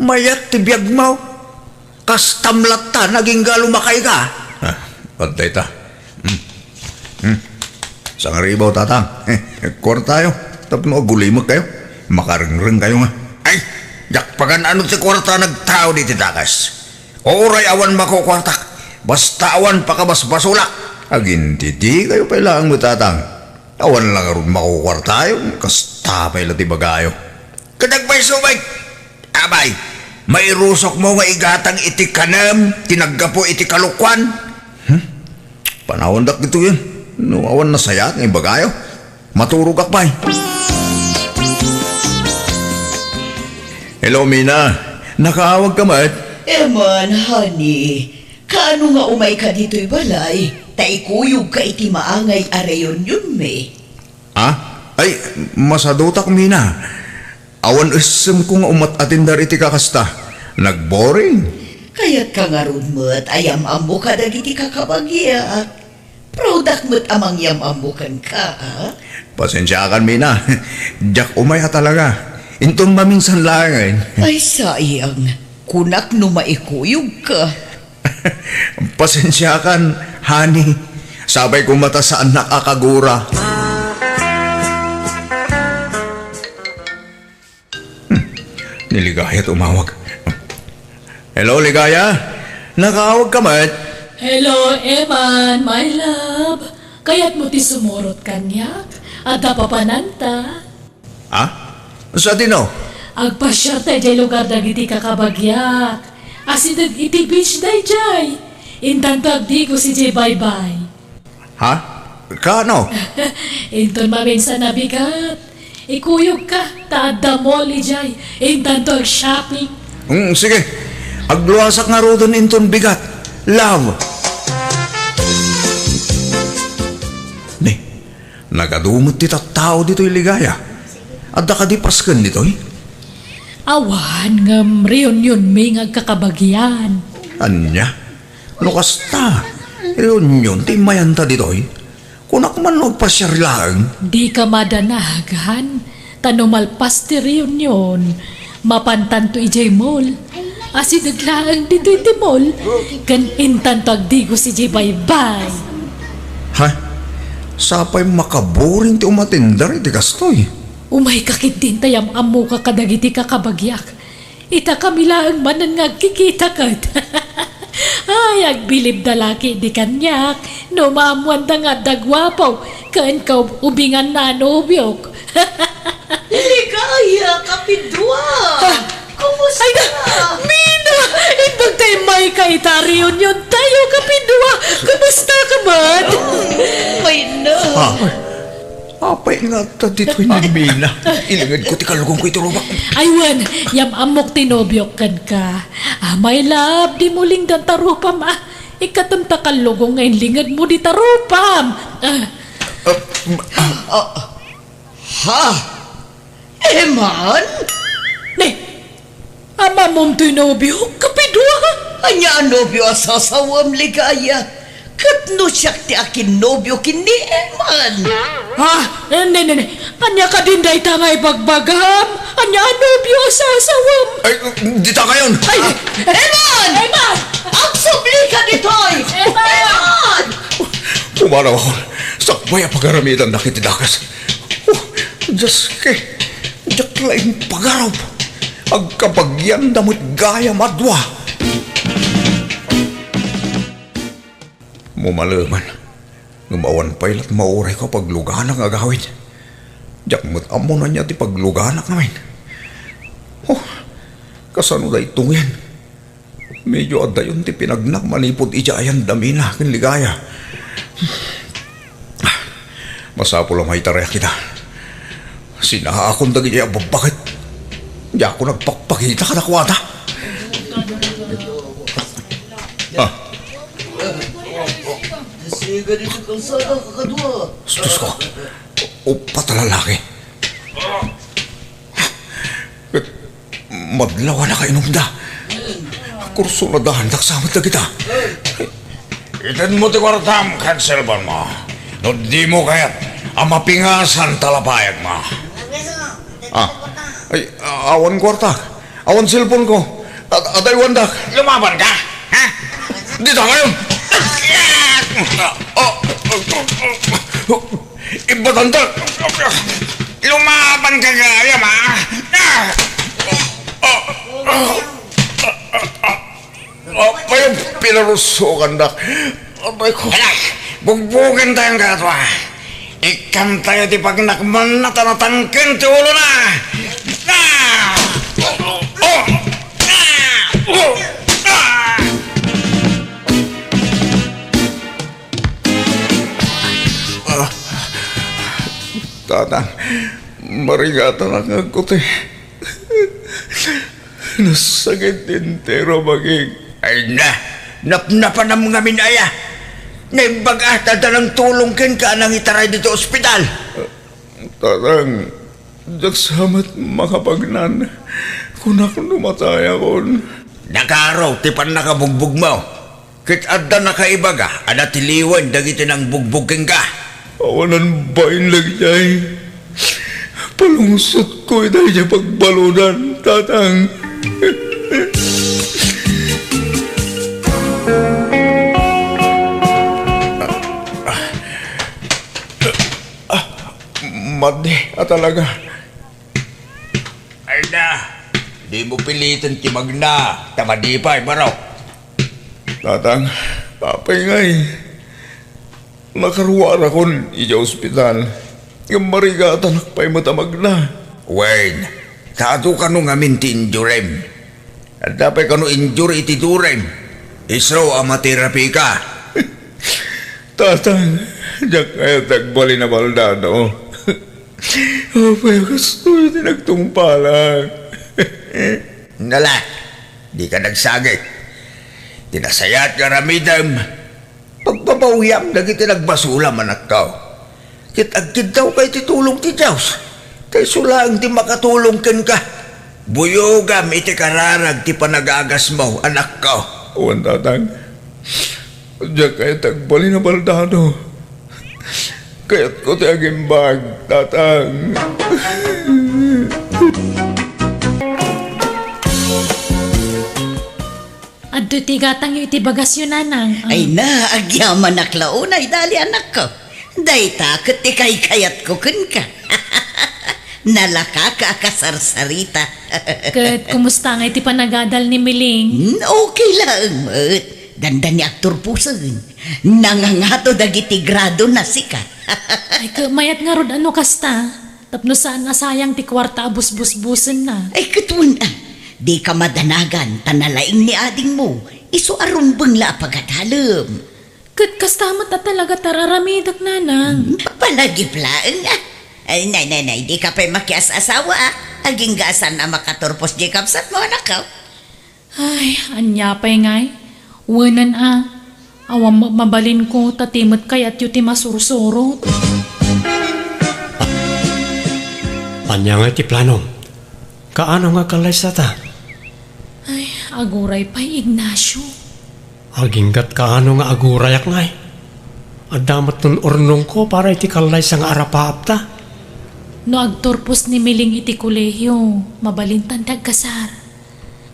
Mayat ti biagmo. Kastam latta, nagingga lumakayka. Ah, adda ita. Hmm. Hmm. Sangribaw, tatang. Kuartayo. Tapno agulimekkayo. Makarengrengkayo nga. Ay, diak pagan-ano ti kuarta nagtao diti dakes. Uray awan makukuartak. Basta awan pakabasbasolak. Agintitikayo pay laeng met, tatang. Awan la ngarud makukuartayo. Kasta pay la ti bagayo. Ket agpayso met. Abay, mairusokmo nga igatang iti kanem ti naggapu iti kalokuan? Hmm? Panawandak ditoyen. No awan nasayaat nga ibagayo, maturogak pay. Hello, Mina. Nakaawagka met? Eman, honey. Kaano nga umayka ditoy balay? Ta ikuyogka iti maangay a reunionmi. Ah? Ay, masadutak, Mina. Awan essemko nga umat-atender iti kakasta. Nagboring. Kayatka ngarud met a yam-ammoka dagiti kakabagiak. Proudak met a mangyam-ammo kenka, a? Pasensiakan, Mina. Diak umay a talaga. Inton maminsan laengen. Ay, sayang. Kunak no maikuyogka. Pasensiakan, honey. Sapay koma ta saannak a kagura. Hmm. Ni Ligaya ti umawag. Hello, Ligaya? Nakaawagka met? Hello, Eman, my love. Kayatmo ti sumurot kaniak? Adda papananta? Ah? Sadino? Agpasiarta idiay lugar dagiti kakabagiak. Asideg iti beach daydiay. Intanto agdigos idiay baybay. Ha? Kaano? Inton maminsan a bigat, Ikuyogka, ta adda mall idiay. Intanto ag-shopping. Mm, sige. Agluasak ngaruden inton bigat. Love. Ni, nagadu met ti tattao ditoy Ligaya. Adda kadi pasken ditoy? Awan, ngem reunionmi nga agkakabagian. Ania? No kasta, reunion ti immayanta ditoy? Kunak man no agpasiar laeng. Dika madanag, han? Ta no malpas ti reunion, mapantanto idiay mall. Asideg laeng ditoy ti mall, ken intanto agdigos idiay baybay. Ha? Sapay makaboring ti umatindar iti kastoy. Umayka ketdin ta yam-ammoka kadagiti kakabagiak. Ita kami laeng manen nga agkikita ket. Ay, agbilibda la ketdi kaniak no maammoanda nga adda guapo ken kaub-ubinganna a nobiok. Ligaya, kapidua! Ah, kumusta? Ay na, Mina! Imbag ta immayka ita reunion tayo, kapidua! Kumusta ka man? Ay na! Ah, apay nga adda ditoy ni Mina? Ilingedko ti kallugongko iti rubak. Ay wen, yam-ammok ti nobiok kenka. Ah, my love, dimo lingdan ta rupam, ah. Ikkatem ta kallugong nga inlingedmo dita rupam. Ah. Ah, ah. Ha? Eman? Ne, amamom toy nobio, kapidua? Ania a nobio a sasawem, Ligaya? Ket no siak ti akinnobio ken ni Eman? Ha? Ne, ne, ne. Ania kadin dayta nga ibagbagam? Ania a nobio a sasawem? Ay, dita kayon. Ay, Eman! Eman! Agsublika ditoy! Eman! Eman! Pumanaw ako. Sakbay a pagaramidannak iti dakes. Oh, Dios ke, diak laeng pagarup. Agkabagianda met gayam a dua. Mumaleman, ngem awan pay lat maurayko a pagluganak nga agawid. Diak met ammo no ania ti pagluganak ngamin. Oh, kasano daytoy ngamin? Medyo adayon ti pinagnak manipud idiay ayan da Mina ken Ligaya. Masapul a maitarayak ida. Sinaakon dagiti agbabbaket. Diakon agpakpakita kadakuada. Ah. Siga ditoy kalsada, kakadua. Diyos ko. Upat a lalaki. Ket madlaw a nakainumda. Kursunadaandak sa met dagita. Itedmo ti kuartam ken cellphone mo. No dimo kayat a mapingasan ta lapayagmo. Ah, ay, awan kuarta. Awan cellphone ko. At, ataywandak. Lumaban ka? Ha? Dita kayo. Oh, oh, oh, oh. Ibatanta! Lumaban ka gayam, ha? Apay, pinarusokandak. Apay ko. Hala, bugbugen tayo nga ato, ha? Ikkan tayo ti pagnakman na ta natangken ti ulo na. Ah! Oh! Ah! Oh! Ah! Ah, Tatang, marigatanak nga agkuti. Nasakit ti entero a bagik. Ay na, napnapanam ngamin aya. Naimbag a, ta adda nangtulong kenka a nangitaray ditoy ospital. Tatang, diak sa met makapagnan. Kunak no matayakon. Nakaro ti pannakabugbogmo. Ket adda nakaibaga a natiliwen dagiti nangbugbog kenka. Awanan bain dagitoy. Palungsotko ita idiay pagbaludan, Tatang. Ah, madi a talaga. Ay na, dimo piliten ti magna, ta madi pay, baro. Tatang, apay ngay, nakaruarakon idiay ospital. Ngem marigatanak pay met a magna. Wen, ta adu kano ngamin ti injurim? Adda pay kano injuri iti durim? Isu a materapika. Tatang, diak kayat agbalin a baldado. Apay, kastoy ti nagtungpalak. Nala, dika nagsagit. Ti nasayaat nga aramidem, pagbabawiam dagiti nagbasolam, anakko. Ket agkiddawka iti tulong ti Dios, ta isu laeng ti makatulong kenka. Buyogam iti kararag ti panagagasmo, anakko. Wen, tatang. Diak kayat ti agbalin a baldado. Kayatko ti agimbag, tatang. Adtoy ti gatangyo iti bagasyo, nanang. Ah. Ay na, agyamanak la unay, dali, anakko. Dayta ket ti kaykayatko kenka. Nalakaka a kasarsarita. Ket kumusta ngay ti panagadal ni Miling? Hmm, okay laeng met. Dandani agturposen. Nangangato dagiti gradona, sika. Ay, ket mayat ngarud a no kasta. Tapno saan a sayang ti kuarta a busbusbusenna. Ay, ket wen, ah. Dika madanagan, ta nalaing ni adingmo. Isu a rumbeng la a pagadalem. Ket kasta met a talaga ti ar-aramidek, nanang. Hmm, palagip laeng, ah. Ay, nay, nay, nay, dika pay makias-asawa, ah. Agingga a saan a makaturpos diay kabsatmo, anakko. Ay, ania pay ngay? Wenen a, awan met mabalinko, ta ti met kayatyo ti masursurot. Ania ngay ti planom? Kaano nga agkallaysata? Ay, aguray pay, Ignacio. Aginggat kaano nga agurayak ngay? Adda met nun urnongko para iti kallaysa nga arapaapta. No agturpos ni Miling iti kolehio, mabalintan ti agkasar.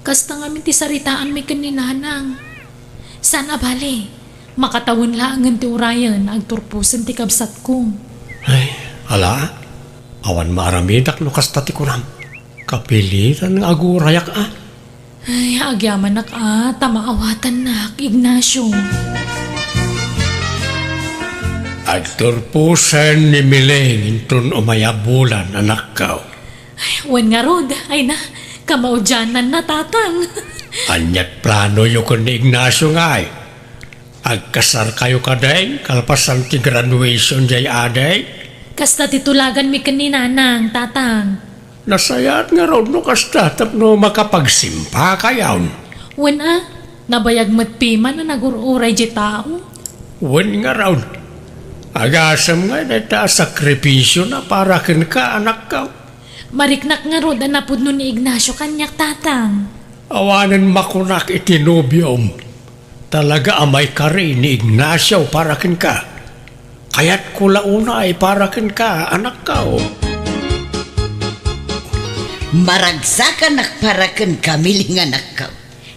Kasta ngamin ti saritaanmi ken ni Nanang. Saan a bale, makatawen laengen ti urayen, agturposen ti kabsatko. Ay, ala, awan maaramidak no kasta ti kunam. Kapilitan nga agurayak a. Ay, agyamanak a, ta maawatannak, Ignacio. Agturposen ni Miling inton umay a bulan, anakko. Ay, wen ngarud, ay na, kamaudiananna, tatang. Ania't planoyo ken ni Ignacio ngay? Agkasarkayo kadi, kalpasan ti graduation diay adi? Kasta ti tulaganmi ken ni Nanang, tatang. Nasayaat ngarud no kasta tapno makapagsimpakayon. Wen a, nabayag met piman a nagur-uray diay tao. Wen ngarud, agasem ngay dayta a sakripisiona para kenka, anakko. Mariknak ngarud a napudno ni Ignacio kaniak, tatang. Awanen makunak iti nobiom. Talaga a maikari ni Ignacio para kenka. Kayatko la unay para kenka, anakko. Maragsakanak para kenka, Miling, anakko.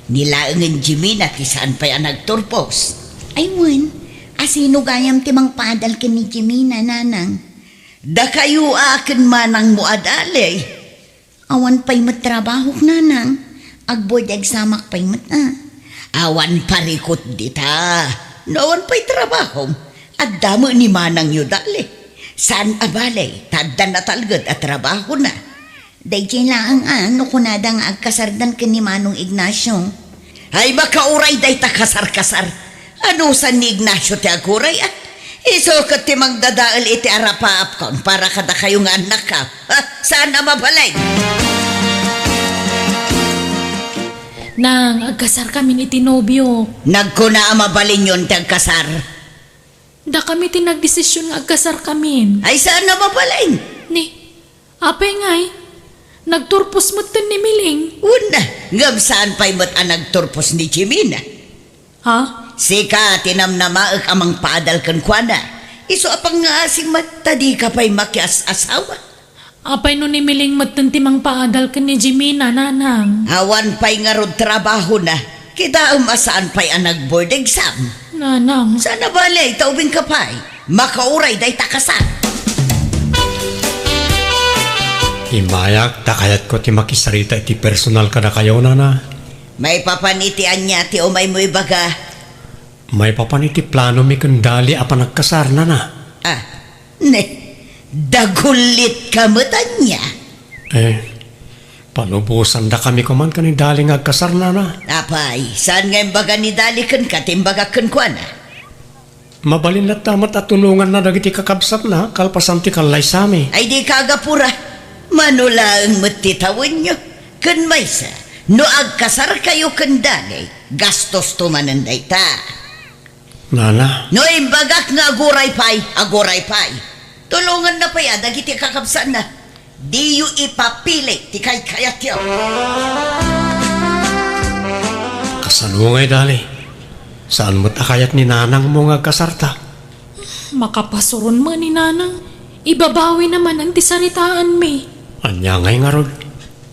Ni laengen Jimina ti saan pay a nagturpos. Ay wen, a sino gayam ti mangpaadal ken ni Jimina, nanang? Dakayo a ken manangmo a dali. Awan pay met trabahok, nanang. Agboard examak pay met a. Awan parikut dita. No awan pay trabahom, adda met ni manangyo dali. Saan a bale, ta adda natalged a trabahona. Daydiay laeng a no kunada nga agkasardan ken ni Manong Ignacio. Ay, makauray dayta kasar-kasar. Anusan ni Ignacio ti aguray, a? Isu ket ti mangdadael iti arapaapkon para kadakayo nga annakko. Ha? Saan a mabalin? Nang, agkasarkamin iti nobiok. Nagkuna a mabalinyon ti agkasar. Dakami ti nagdesision nga agkasarkamin. Ay, saan a mabalin? Ni, apay ngay, nagturpos metten ni Miling. Wen a, ngem saan pay met a nagturpos ni Jimina? Ha? Sika ti namnamaek a mangpaadal kenkuana. Isu a pangngaasim met ta dika pay makias-asawa. Apay no ni Miling metten ti mangpaadal ken ni Jimina, nanang? Awan pay ngarud trabahona. Kitaem a saan pay a nag-board exam. Nanang. Saan a bale, ta ubingka pay. Makauray dayta kasar. Immayak, ta kayatko ti makisarita iti personal kadakayo, nana. Maipapan iti ania ti umaymo ibaga? Maipapan iti planomi ken Dali a panagkasar, nana. Ah, ne, dagullitka met ania? Eh, panubosandakami koman ken ni Dali nga agkasar, nana. Apay, saan nga imbaga ni Dali kenka ti imbagak kenkuana? Mabalin latta met a tulonganna dagiti kakabsatna kalpasan ti kallaysami. Ay, di kagapura. Mano laeng met ti tawenyo. Ken maysa, no agkasarkayo ken Dali, gastosto manen dayta. Nana. No imbagak nga aguray pay, aguray pay. Tulonganna pay a dagiti kakabsatna. Diyo ipapili ti kaykayatyo. Kasano ngay, Dali? Saan met a kayat ni nanangmo nga agkasarta? Makapasuron met ni nanang. Ibabawina manen ti saritaanmi. Ania ngay ngarud?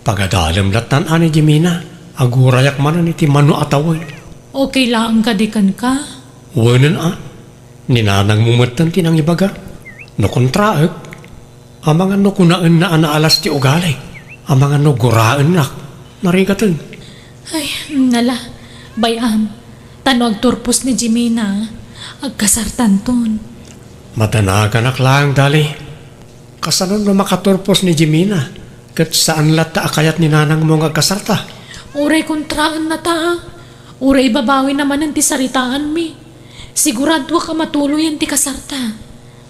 Pagadalem lattan a ni Jimena. Agurayak manen iti mano a tawen. Okay laeng kadi kenka? Wenen a. Ni nanangmo metten ti nangibaga. No kontraek, amangan no kunaenna a naalas ti ugali, amangan no guraennak, narigaten. Ay, nala, bay-am, ta no agturpos ni Jimena, agkasartanton. Madanaganak laeng, Dali. Kasano no makaturpos ni Jimena, ket saan latta a kayat ni nanangmo nga agkasarta? Uray kontraennata, a. Uray ibabawina manen ti saritaanmi. Siguradoak a matuloyen ti kasarta.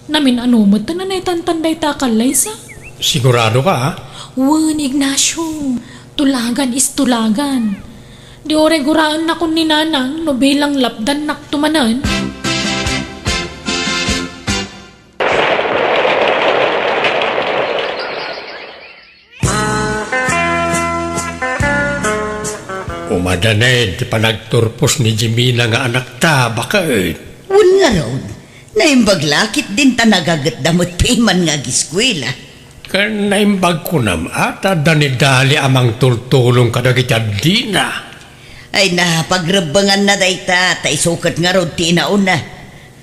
Namin-ano met a naitantan dayta a kallaysa? Sigurado ka, a? Wen, Ignacio. Tulagan is tulagan. Di uray guraennakon ni nanang no bilang lapdannakto manen. Umadanen ti panagturpos ni Jimena nga anakta, baket. Wen ngarud, naimbag la ketdin ta nagagetda met piman nga agiskuela. Ken naimbag kunam a ta adda ni Dali a mangtultulong kadagiti addina. Ay na, pagrebbenganna dayta, ta isu ket ngarud ti inauna.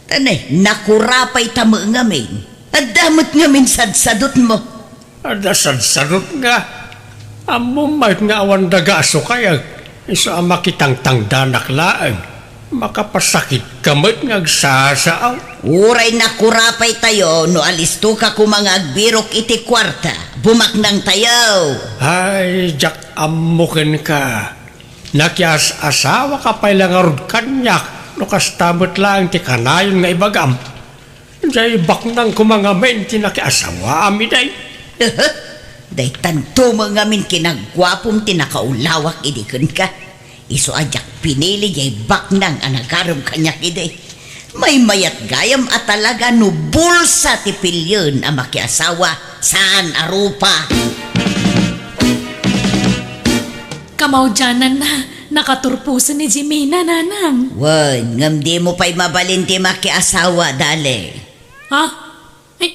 Ta ne, nakurapayta met ngamin. Adda met ngamin sadsadutmo. Adda sadsadot nga. Ammom met nga awan daga a sukayek. Isu a makitangtangdanak laeng. Makapasakitka met nga agsasaaw. Uray nakurapaytayo no alistoka koma nga agbirok iti kuarta. Bumaknangtayo. Ay, diak ammo kenka. Nakias-asawaka pay la ngarud kaniak no kasta met laeng ti kanayon nga ibagam. Diay baknang koma ngamin ti nakiasawaam idi. Daytanto met ngamin kinaguapom ti nakaulawak idi kenka. Isu a diak pinili diay baknang a nagarem kaniak idi. Maymayat gayam a talaga no bulsa ti pilien a makiasawa, saan a rupa. Kamaudiananna, nakaturposen ni Jimena, nanang. Wen, ngem dimo pay mabalin ti makiasawa, Dali. Ha? Ay,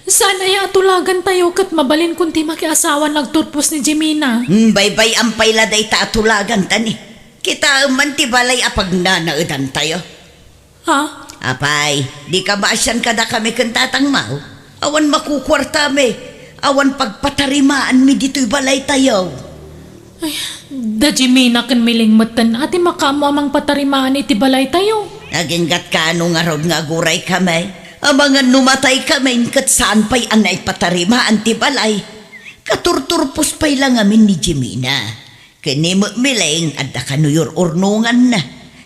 saan aya a tulagantayo ket mabalinkon ti makiasawa no agturpos ni Jimena? Hmm, baybay-am pay la dayta a tulaganta ni. Kitaem man ti balay a pagnanaedantayo. Ha? Apay, dika maasian kadakami ken Tatang Mau? Awan makukuartami, awan pagpatarimaanmi ditoy balaytayo. Ay, da Jimena ken Miling metten a ti makaammo a mangpatarimaan iti balaytayo. Aginggatka no ngarud nga aguraykami. Amangan no mataykamin ket saan pay a naipatarimaan ti balay. Katurturpos pay la ngamin ni Jimena. Ken ni Miling, adda kano yur-urnonganna.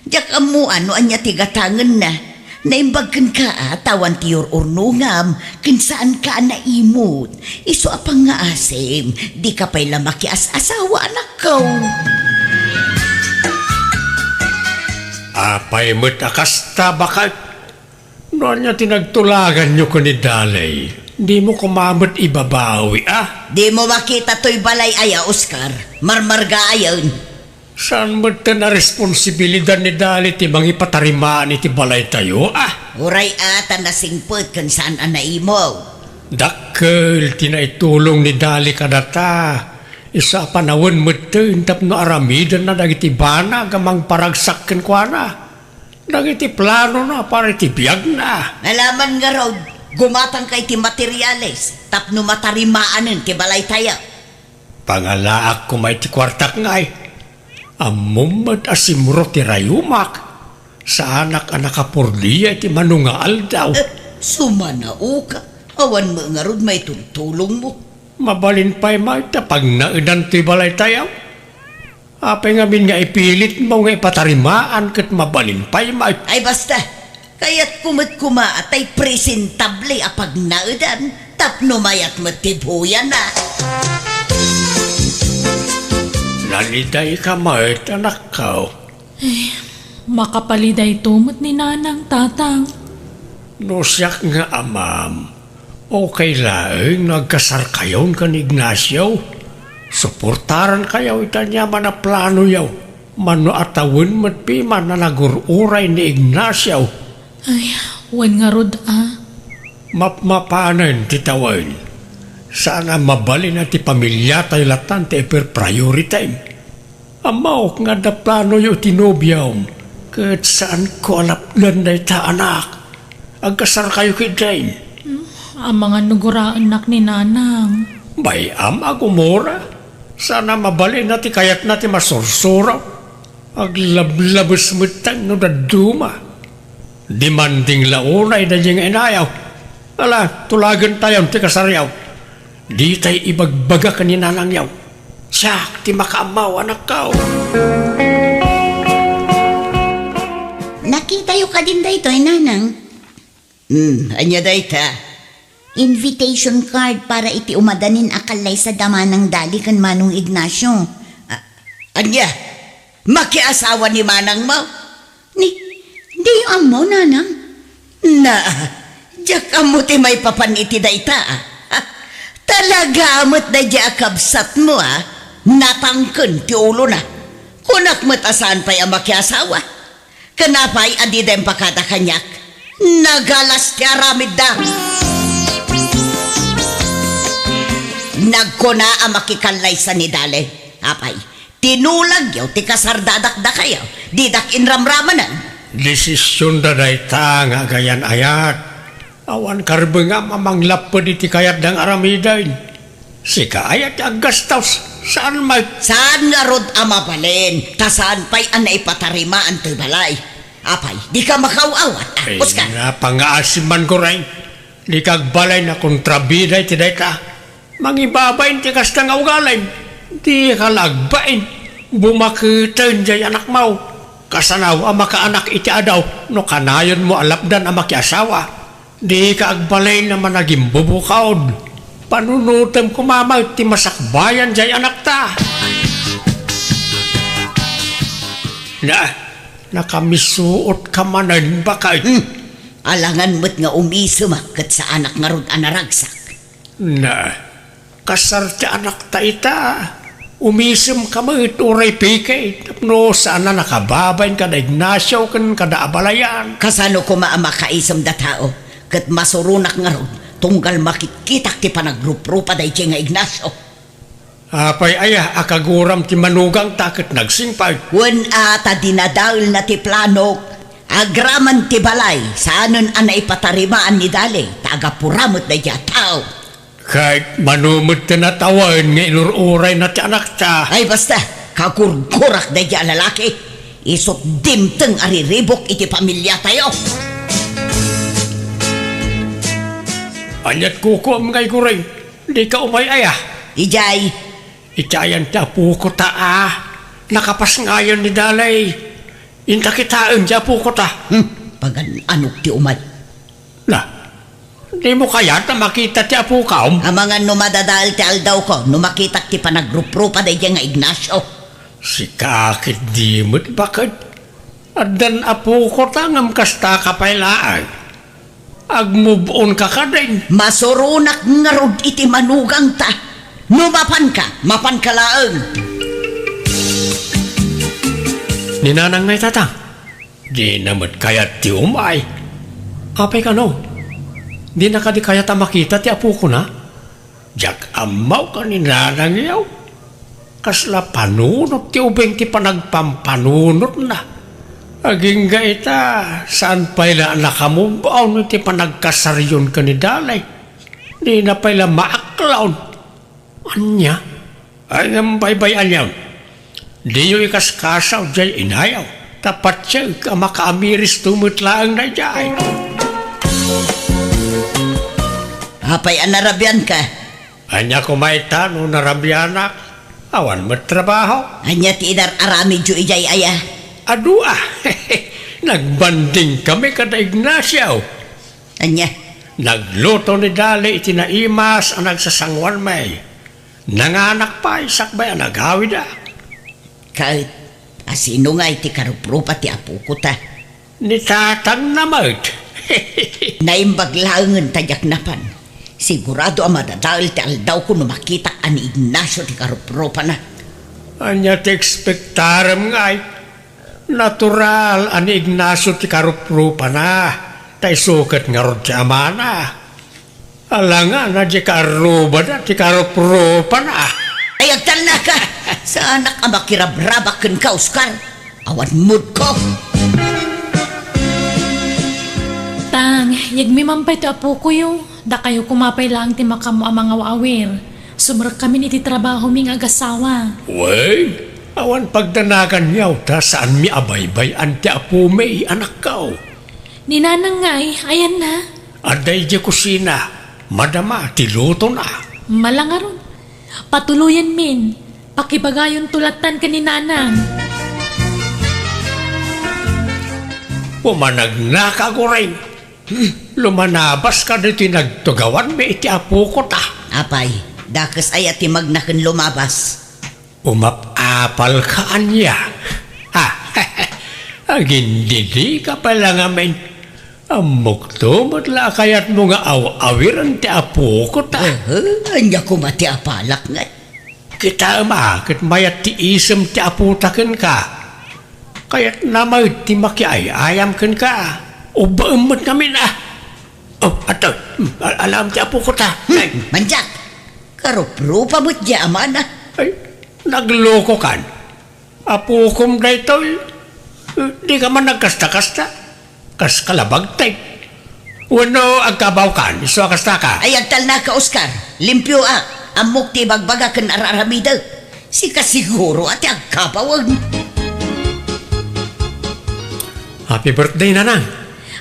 Diak ammo no ania ti gatangenna. Naimbag kenka a ta awan ti yur-urnongam, ken saanka a naimut. Isu a pangngaasim, dika pay la makias-asawa, anakko. Apay met a kasta, baket? No ania ti nagtulaganyo ken ni Dali, dimo koma met ibabawi, a? Dimo makita toy balay aya, Oscar? Marmarga ayon. Saan metten a responsibilidad ni Dali ti mangipatarimaan iti balaytayo, a? Uray a ta nasingpet ken saan a naimog. Dakkel ti naitulong ni Dali kadata. Isu a panawen metten tapno aramidenna dagiti banag a mangparagsak kenkuana. Dagiti planona para iti biagna. Nalaman ngarud, gumatangka iti materiales tapno matarimaanen ti balaytayo. Pangalaak koma iti kuartak ngay. Ammom met a simro ti rayumak. Saanak a nakapordia iti mano nga aldaw. Eh, sumanaoka. Awan met ngarud maitultulongmo. Mabalin pay met ta pagnaedan toy balaytayo. Apay ngamin nga ipilitmo nga ipatarimaan ket mabalin pay met? Ay, basta! Kayatko met koma tay presentable a pagnaedan tapno mayat met ti buyana. Nalidayka met, anakko. Eh, makapalidayto met ni Nanang, Tatang. No siak nga amam, okay laeng no agkasarkayon ken ni Ignacio. Suportarankayo ita ania man a planoyo. Mano a tawen met piman a nagur-uray ni Ignacio. Ay, wen ngarud a. Mapmapanen ti tawen. Saan a mabalin a ti pamiliatayo latan ti iper-priority. Ammok nga adda planoyo ti nobiom, ket saanko a lapdan dayta, anak. Agkasarkayo ketdin. Hmm, amangan no guraennak ni Nanang. Bay-am a gumura. Saan a mabalin a ti kayatna ti masursuro. Aglablabes metten no dadduma. Demanding la unay daydi nga inayo. Ala, tulagentayon ti kasaryo. Ditay ibagbaga ken ni Nanangyo. Siak ti makaammo, anakko. Nakitayo kadin daytoy, Nanang? Hmm, ania dayta? Invitation card para iti umadanin a kallaysa da Manang Dali ken Manong Ignacio. A-, ania? Makiasawa ni manangmo? Ni, diyo ammo, Nanang? Na, diak ammo ti maipapan iti dayta, a. Talaga met daydi a kabsatmo, a. Natangken ti ulona. Kunak met a saan pay a makiasawa. Ken apay a dida impakada kaniak? Nagalas ti aramidda. Nagkuna a makikallaysa ni Dali. Apay, tinulagyo ti kasardadak dakayo, didak inramramanen. Desisionda dayta nga agayan-ayat. Awan karbengam a manglapped iti kayatda nga aramiden. Sika aya ti aggastos, saan met? Saan ngarud a mabalin, ta saan pay a naipatarimaan toy balay. Apay, dika makaaw-awat, a, Ay, puska. Napangaasim man, Guray. Dika agbalin a kontrabida iti dayta. Mangibabain ti kasta nga ugalim. Dika la agbain. Bumaketen jay anakmo. Kasano a makaanak iti adaw no kanayonmo a lapdan a makiasawa? Dika agbalin a managimbubukod. Panunotem koma met ti masakbayan jay anakta. Na, nakamisuotka manen, baket. Hmm. Alangan met nga umisemak ket saanak ngarud a naragsak. Na, kasar ti anakta ita. Umisemka met uray pike tapno saan a nakababain kada Ignacio ken kada abalayan. Kasano koma a makaisemda tao? Ket masuronak ngarud, tunggal makitkitak ti panagruprupa daydiay nga Ignacio. Apay aya a kaguram ti manugangta ket nagsingpet? Wen a ta dinadaelna ti planok. Agraman ti balay, saanen a naipatarimaan ni Dali, ta agapura met daydiay a tao. Ket mano met ti natawen nga inur-urayna ti anakta? Ay, basta, kagurgurak daydiay a lalaki. Isut' dimteng a riribuk iti pamiliatayo. Ania't kukuam ngay, Guray? Dika umay aya? Idiay. Iti ayan ti apokota a. Nakapasngayon ni Dali. Inta kitaen ti apokota. Hmm, pagan-anok ti umay. Na, dimo kayat a makita ti apokam? Amangan no madadael ti aldawko, no makitak ti panagruprupa daydiay nga Ignacio. Sika ketdi met, baket. Addan apokota ngem kastaka pay laeng. Agmove-onka kadin. Masuronak ngarud iti manugangta. No mapanka, mapanka laeng. Ni Nanang ngay, Tatang? Dina met kayat ti umay. Apay kano? Dina kadi kayat a makita ti apokona? Diak ammo ken ni Nanangyo. Kasla panunot ti ubing ti panagpampanunotna. Agingga ita, saan pay la a nakamove-on iti panagkasaryon ken ni Dali. Dina pay la maaklon. Ania? Ay, ngem baybay-anyon. Diyo ikaskasaw jay inayo, ta patiek a makaamiristo met laeng daydiay. Apay a narabianka? Ania koma ita no narabianak? Awan met trabaho. Ania ti inar-aramidyo idiay aya? Adu a. Nagbanding kami kada Ignacio. Ania? Nagluto ni Dali iti naimas a nagsasanguanmi. Nanganak pay sakbay a nagawida. Ket, asino nga iti karuprupa ti apoko ta? Ni tatangna met. Naimbag laengen ta diak napan. Sigurado a madadael ti aldawko no makitak a ni Ignacio ti karuprupana. Ania ti ekspektarem ngay? Natural a ni Ignacio ti karuprupana, ta isu ket ngarud ti amana. Alangana diay kaarrubada ti karuprupana. Ay, agtalnaka! Saanak a makirabrabak kenka, Oscar. Awan moodko. Tang, yegmi man pay ti apokoyo. Dakayo koma pay laeng ti makaammo a mangaw-awir. Sumrekkamin iti trabahomi nga agasawa. Wen, awan pagdanagan yaw ta saanmi a baybay-an ti apomi, anakko. Ni Nanang ngay, ayanna? Adda idiay kusina, madama ti lutona. Malangaron. Patuloyenmin. Pakibagayonto lattan ken ni Nanang. Umanagnaka, Goring. Lumanabaska ditoy nagtugawanmi iti apoko ta. Apay, dakes aya ti magna ken lumabas? Umap-apalka ania? Ha? Agindidika pay la ngamin. Ammokto met la a kayatmo nga aw-awiren ti apoko ta. Eh, ania koma ti apalak ngay? Kitaem a ket mayat ti isem ti apota kenka. Kayatna met ti makiay-ayam kenka. Ubbaem met ngamin a. Oh, ato, al-, alam ti apoko ta. Hmm, ay. Mandiak, karuprupa met diay amana. Ay, naglokokan. Apokom daytoy. Dika man nagkasta-kasta. Kas kalabagtek. Wenno agkabawkan, isu a kastaka. Ay, agtalnaka, Oscar. Limpioak. Ammok ti ibagbaga ken ar-aramidek. Sika siguro a ti agkabawem. Happy birthday, Nanang.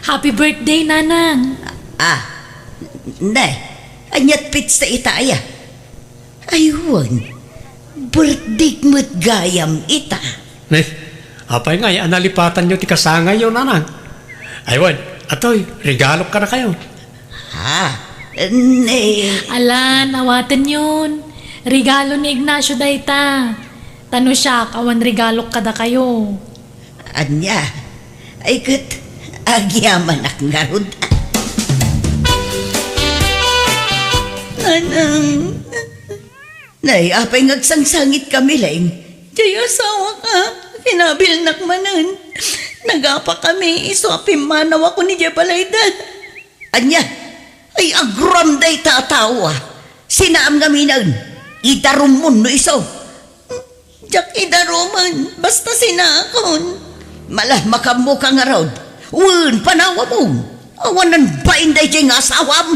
Happy birthday, Nanang. Ah, ne, aniat pitsa ita aya? Ay, wen, birthday met gayam ita. Ne, apay ngay a nalipatanyo ti kasangayyo, Nanang? Ay, wen, atoy, regalok kadakayo. Ha? Ne. Alan, awatenyon. Regalo ni Ignacio dayta. Ta no siak, awan regalok kadakayo. Ania? Ay ket, agyamanak ngarud. Nanang. Nay, apay nga agsangsangitka, Mileng? Diay asawak a, kinabilnak manen. Nagapakami, isu a pimmanawakon idiay balayda. Ania? Ay, aguram dayta a tao a. Sinaam ngaminen. Idarumon no isu. Diak idarumen, basta sinaakon. Mala, makaammoka ngarud. Wen, panawamon. Awanen bain daydiay nga asawam.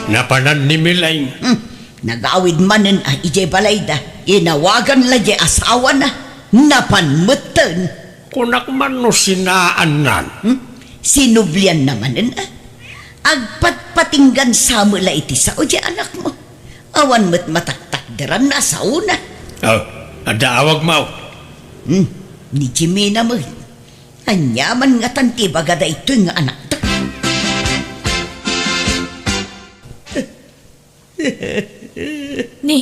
Napanan ni Mileng. Hmm. Nagawid manen a idiay balayda. Inawagan la diay asawana. Napan metten. Kunak man no sinaannan. Hmm? Sinublianna manen a. Agpatpatinggan sa met la iti sao diay anakmo. Awan met mataktakderan a saona. Oh, adda awagmo. Hmm, ni Jimena met. Aniaman ngatan ti ibaga daytoy nga anakta? Ni,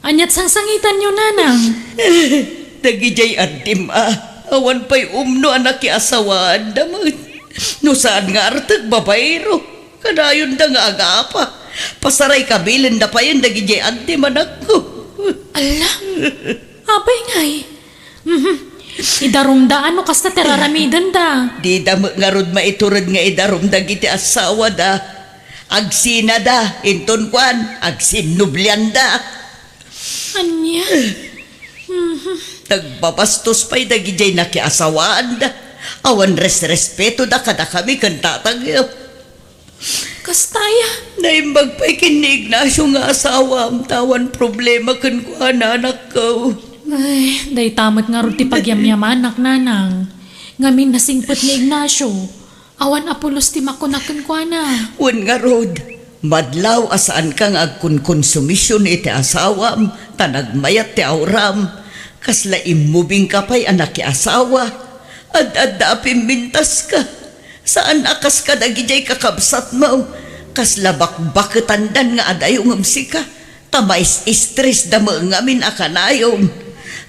aniat sangsangitanyo, Nanang? Dagidiay addim a, awan pay umno a nakiasawaanda met. No saan nga artek, babaero. Kadayonda nga agapa. Pasaray kabilenda payen dagidiay addim, anakko. Ala, apay ngay? Mhm. Idarumda no kasta ti ar-aramidenda. Dida met ngarud maitured nga idarum dagiti asawada. Agsinada, inton kuan, agsinnublianda. Ania? Mhm. Nagbabastos pay dagidiay nakiasawaanda. Awan resrespetoda kadakami ken tatangyo. Kasta aya? Naimbag pay ken ni Ignacio nga asawam, ta awan problema kenkuana, anakko. Ay, dayta met ngarud ti pagyamyamanak, Nanang. Ngamin nasingpet ni Ignacio. Awan a pulos ti makuna kenkuana. Wen ngarud, madlaw a saanka nga agkonkonsumision iti asawam, ta nagmayat ti auram. Kasla immubingka pay a nakiasawa. Ad-adda a pimmintaska. Saan a kas kadagidiay kakabsatmo. Kasla bakbaketandan nga adayo ngem sika. Ta mais-stressda met ngamin a kanayon.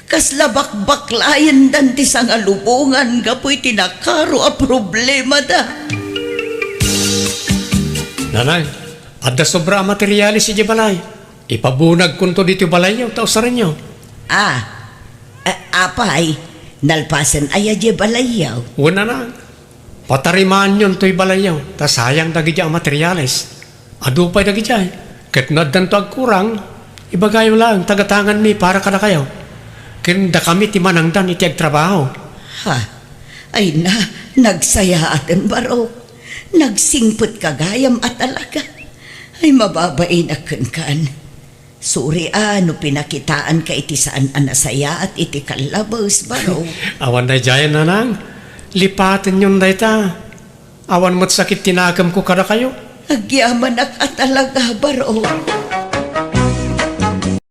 Kasla bakbaklayendan ti sangalubongan gapu iti nakaro a problemada. Nanang, adda sobra a materiales idiay balay. Ipabunagkonto ditoy balayyo ta usarenyo. Ah, a-, apay, nalpasen aya diay balayyo? Wen, nanang. Patarimaanyon toy balayyo, ta sayang dagidiay a materiales. Adu pay dagidiay. Ket no addanto agkurang, ibagayo laeng ta gatanganmi para kadakayo. Ken dakami ti manangdan iti agtrabaho. Ha? Ay na, nagsayaaten, Barok. Nagsingpetka gayam a talaga. Ay, mababainak kenkan. Suri a no pinakitaanka iti saan a nasayaat iti kallabes, Barok. Awan daydiayen, nanang. Lipatenyon dayta. Awan met sakit ti nakemko kadakayo. Agyamanak a talaga, Barok.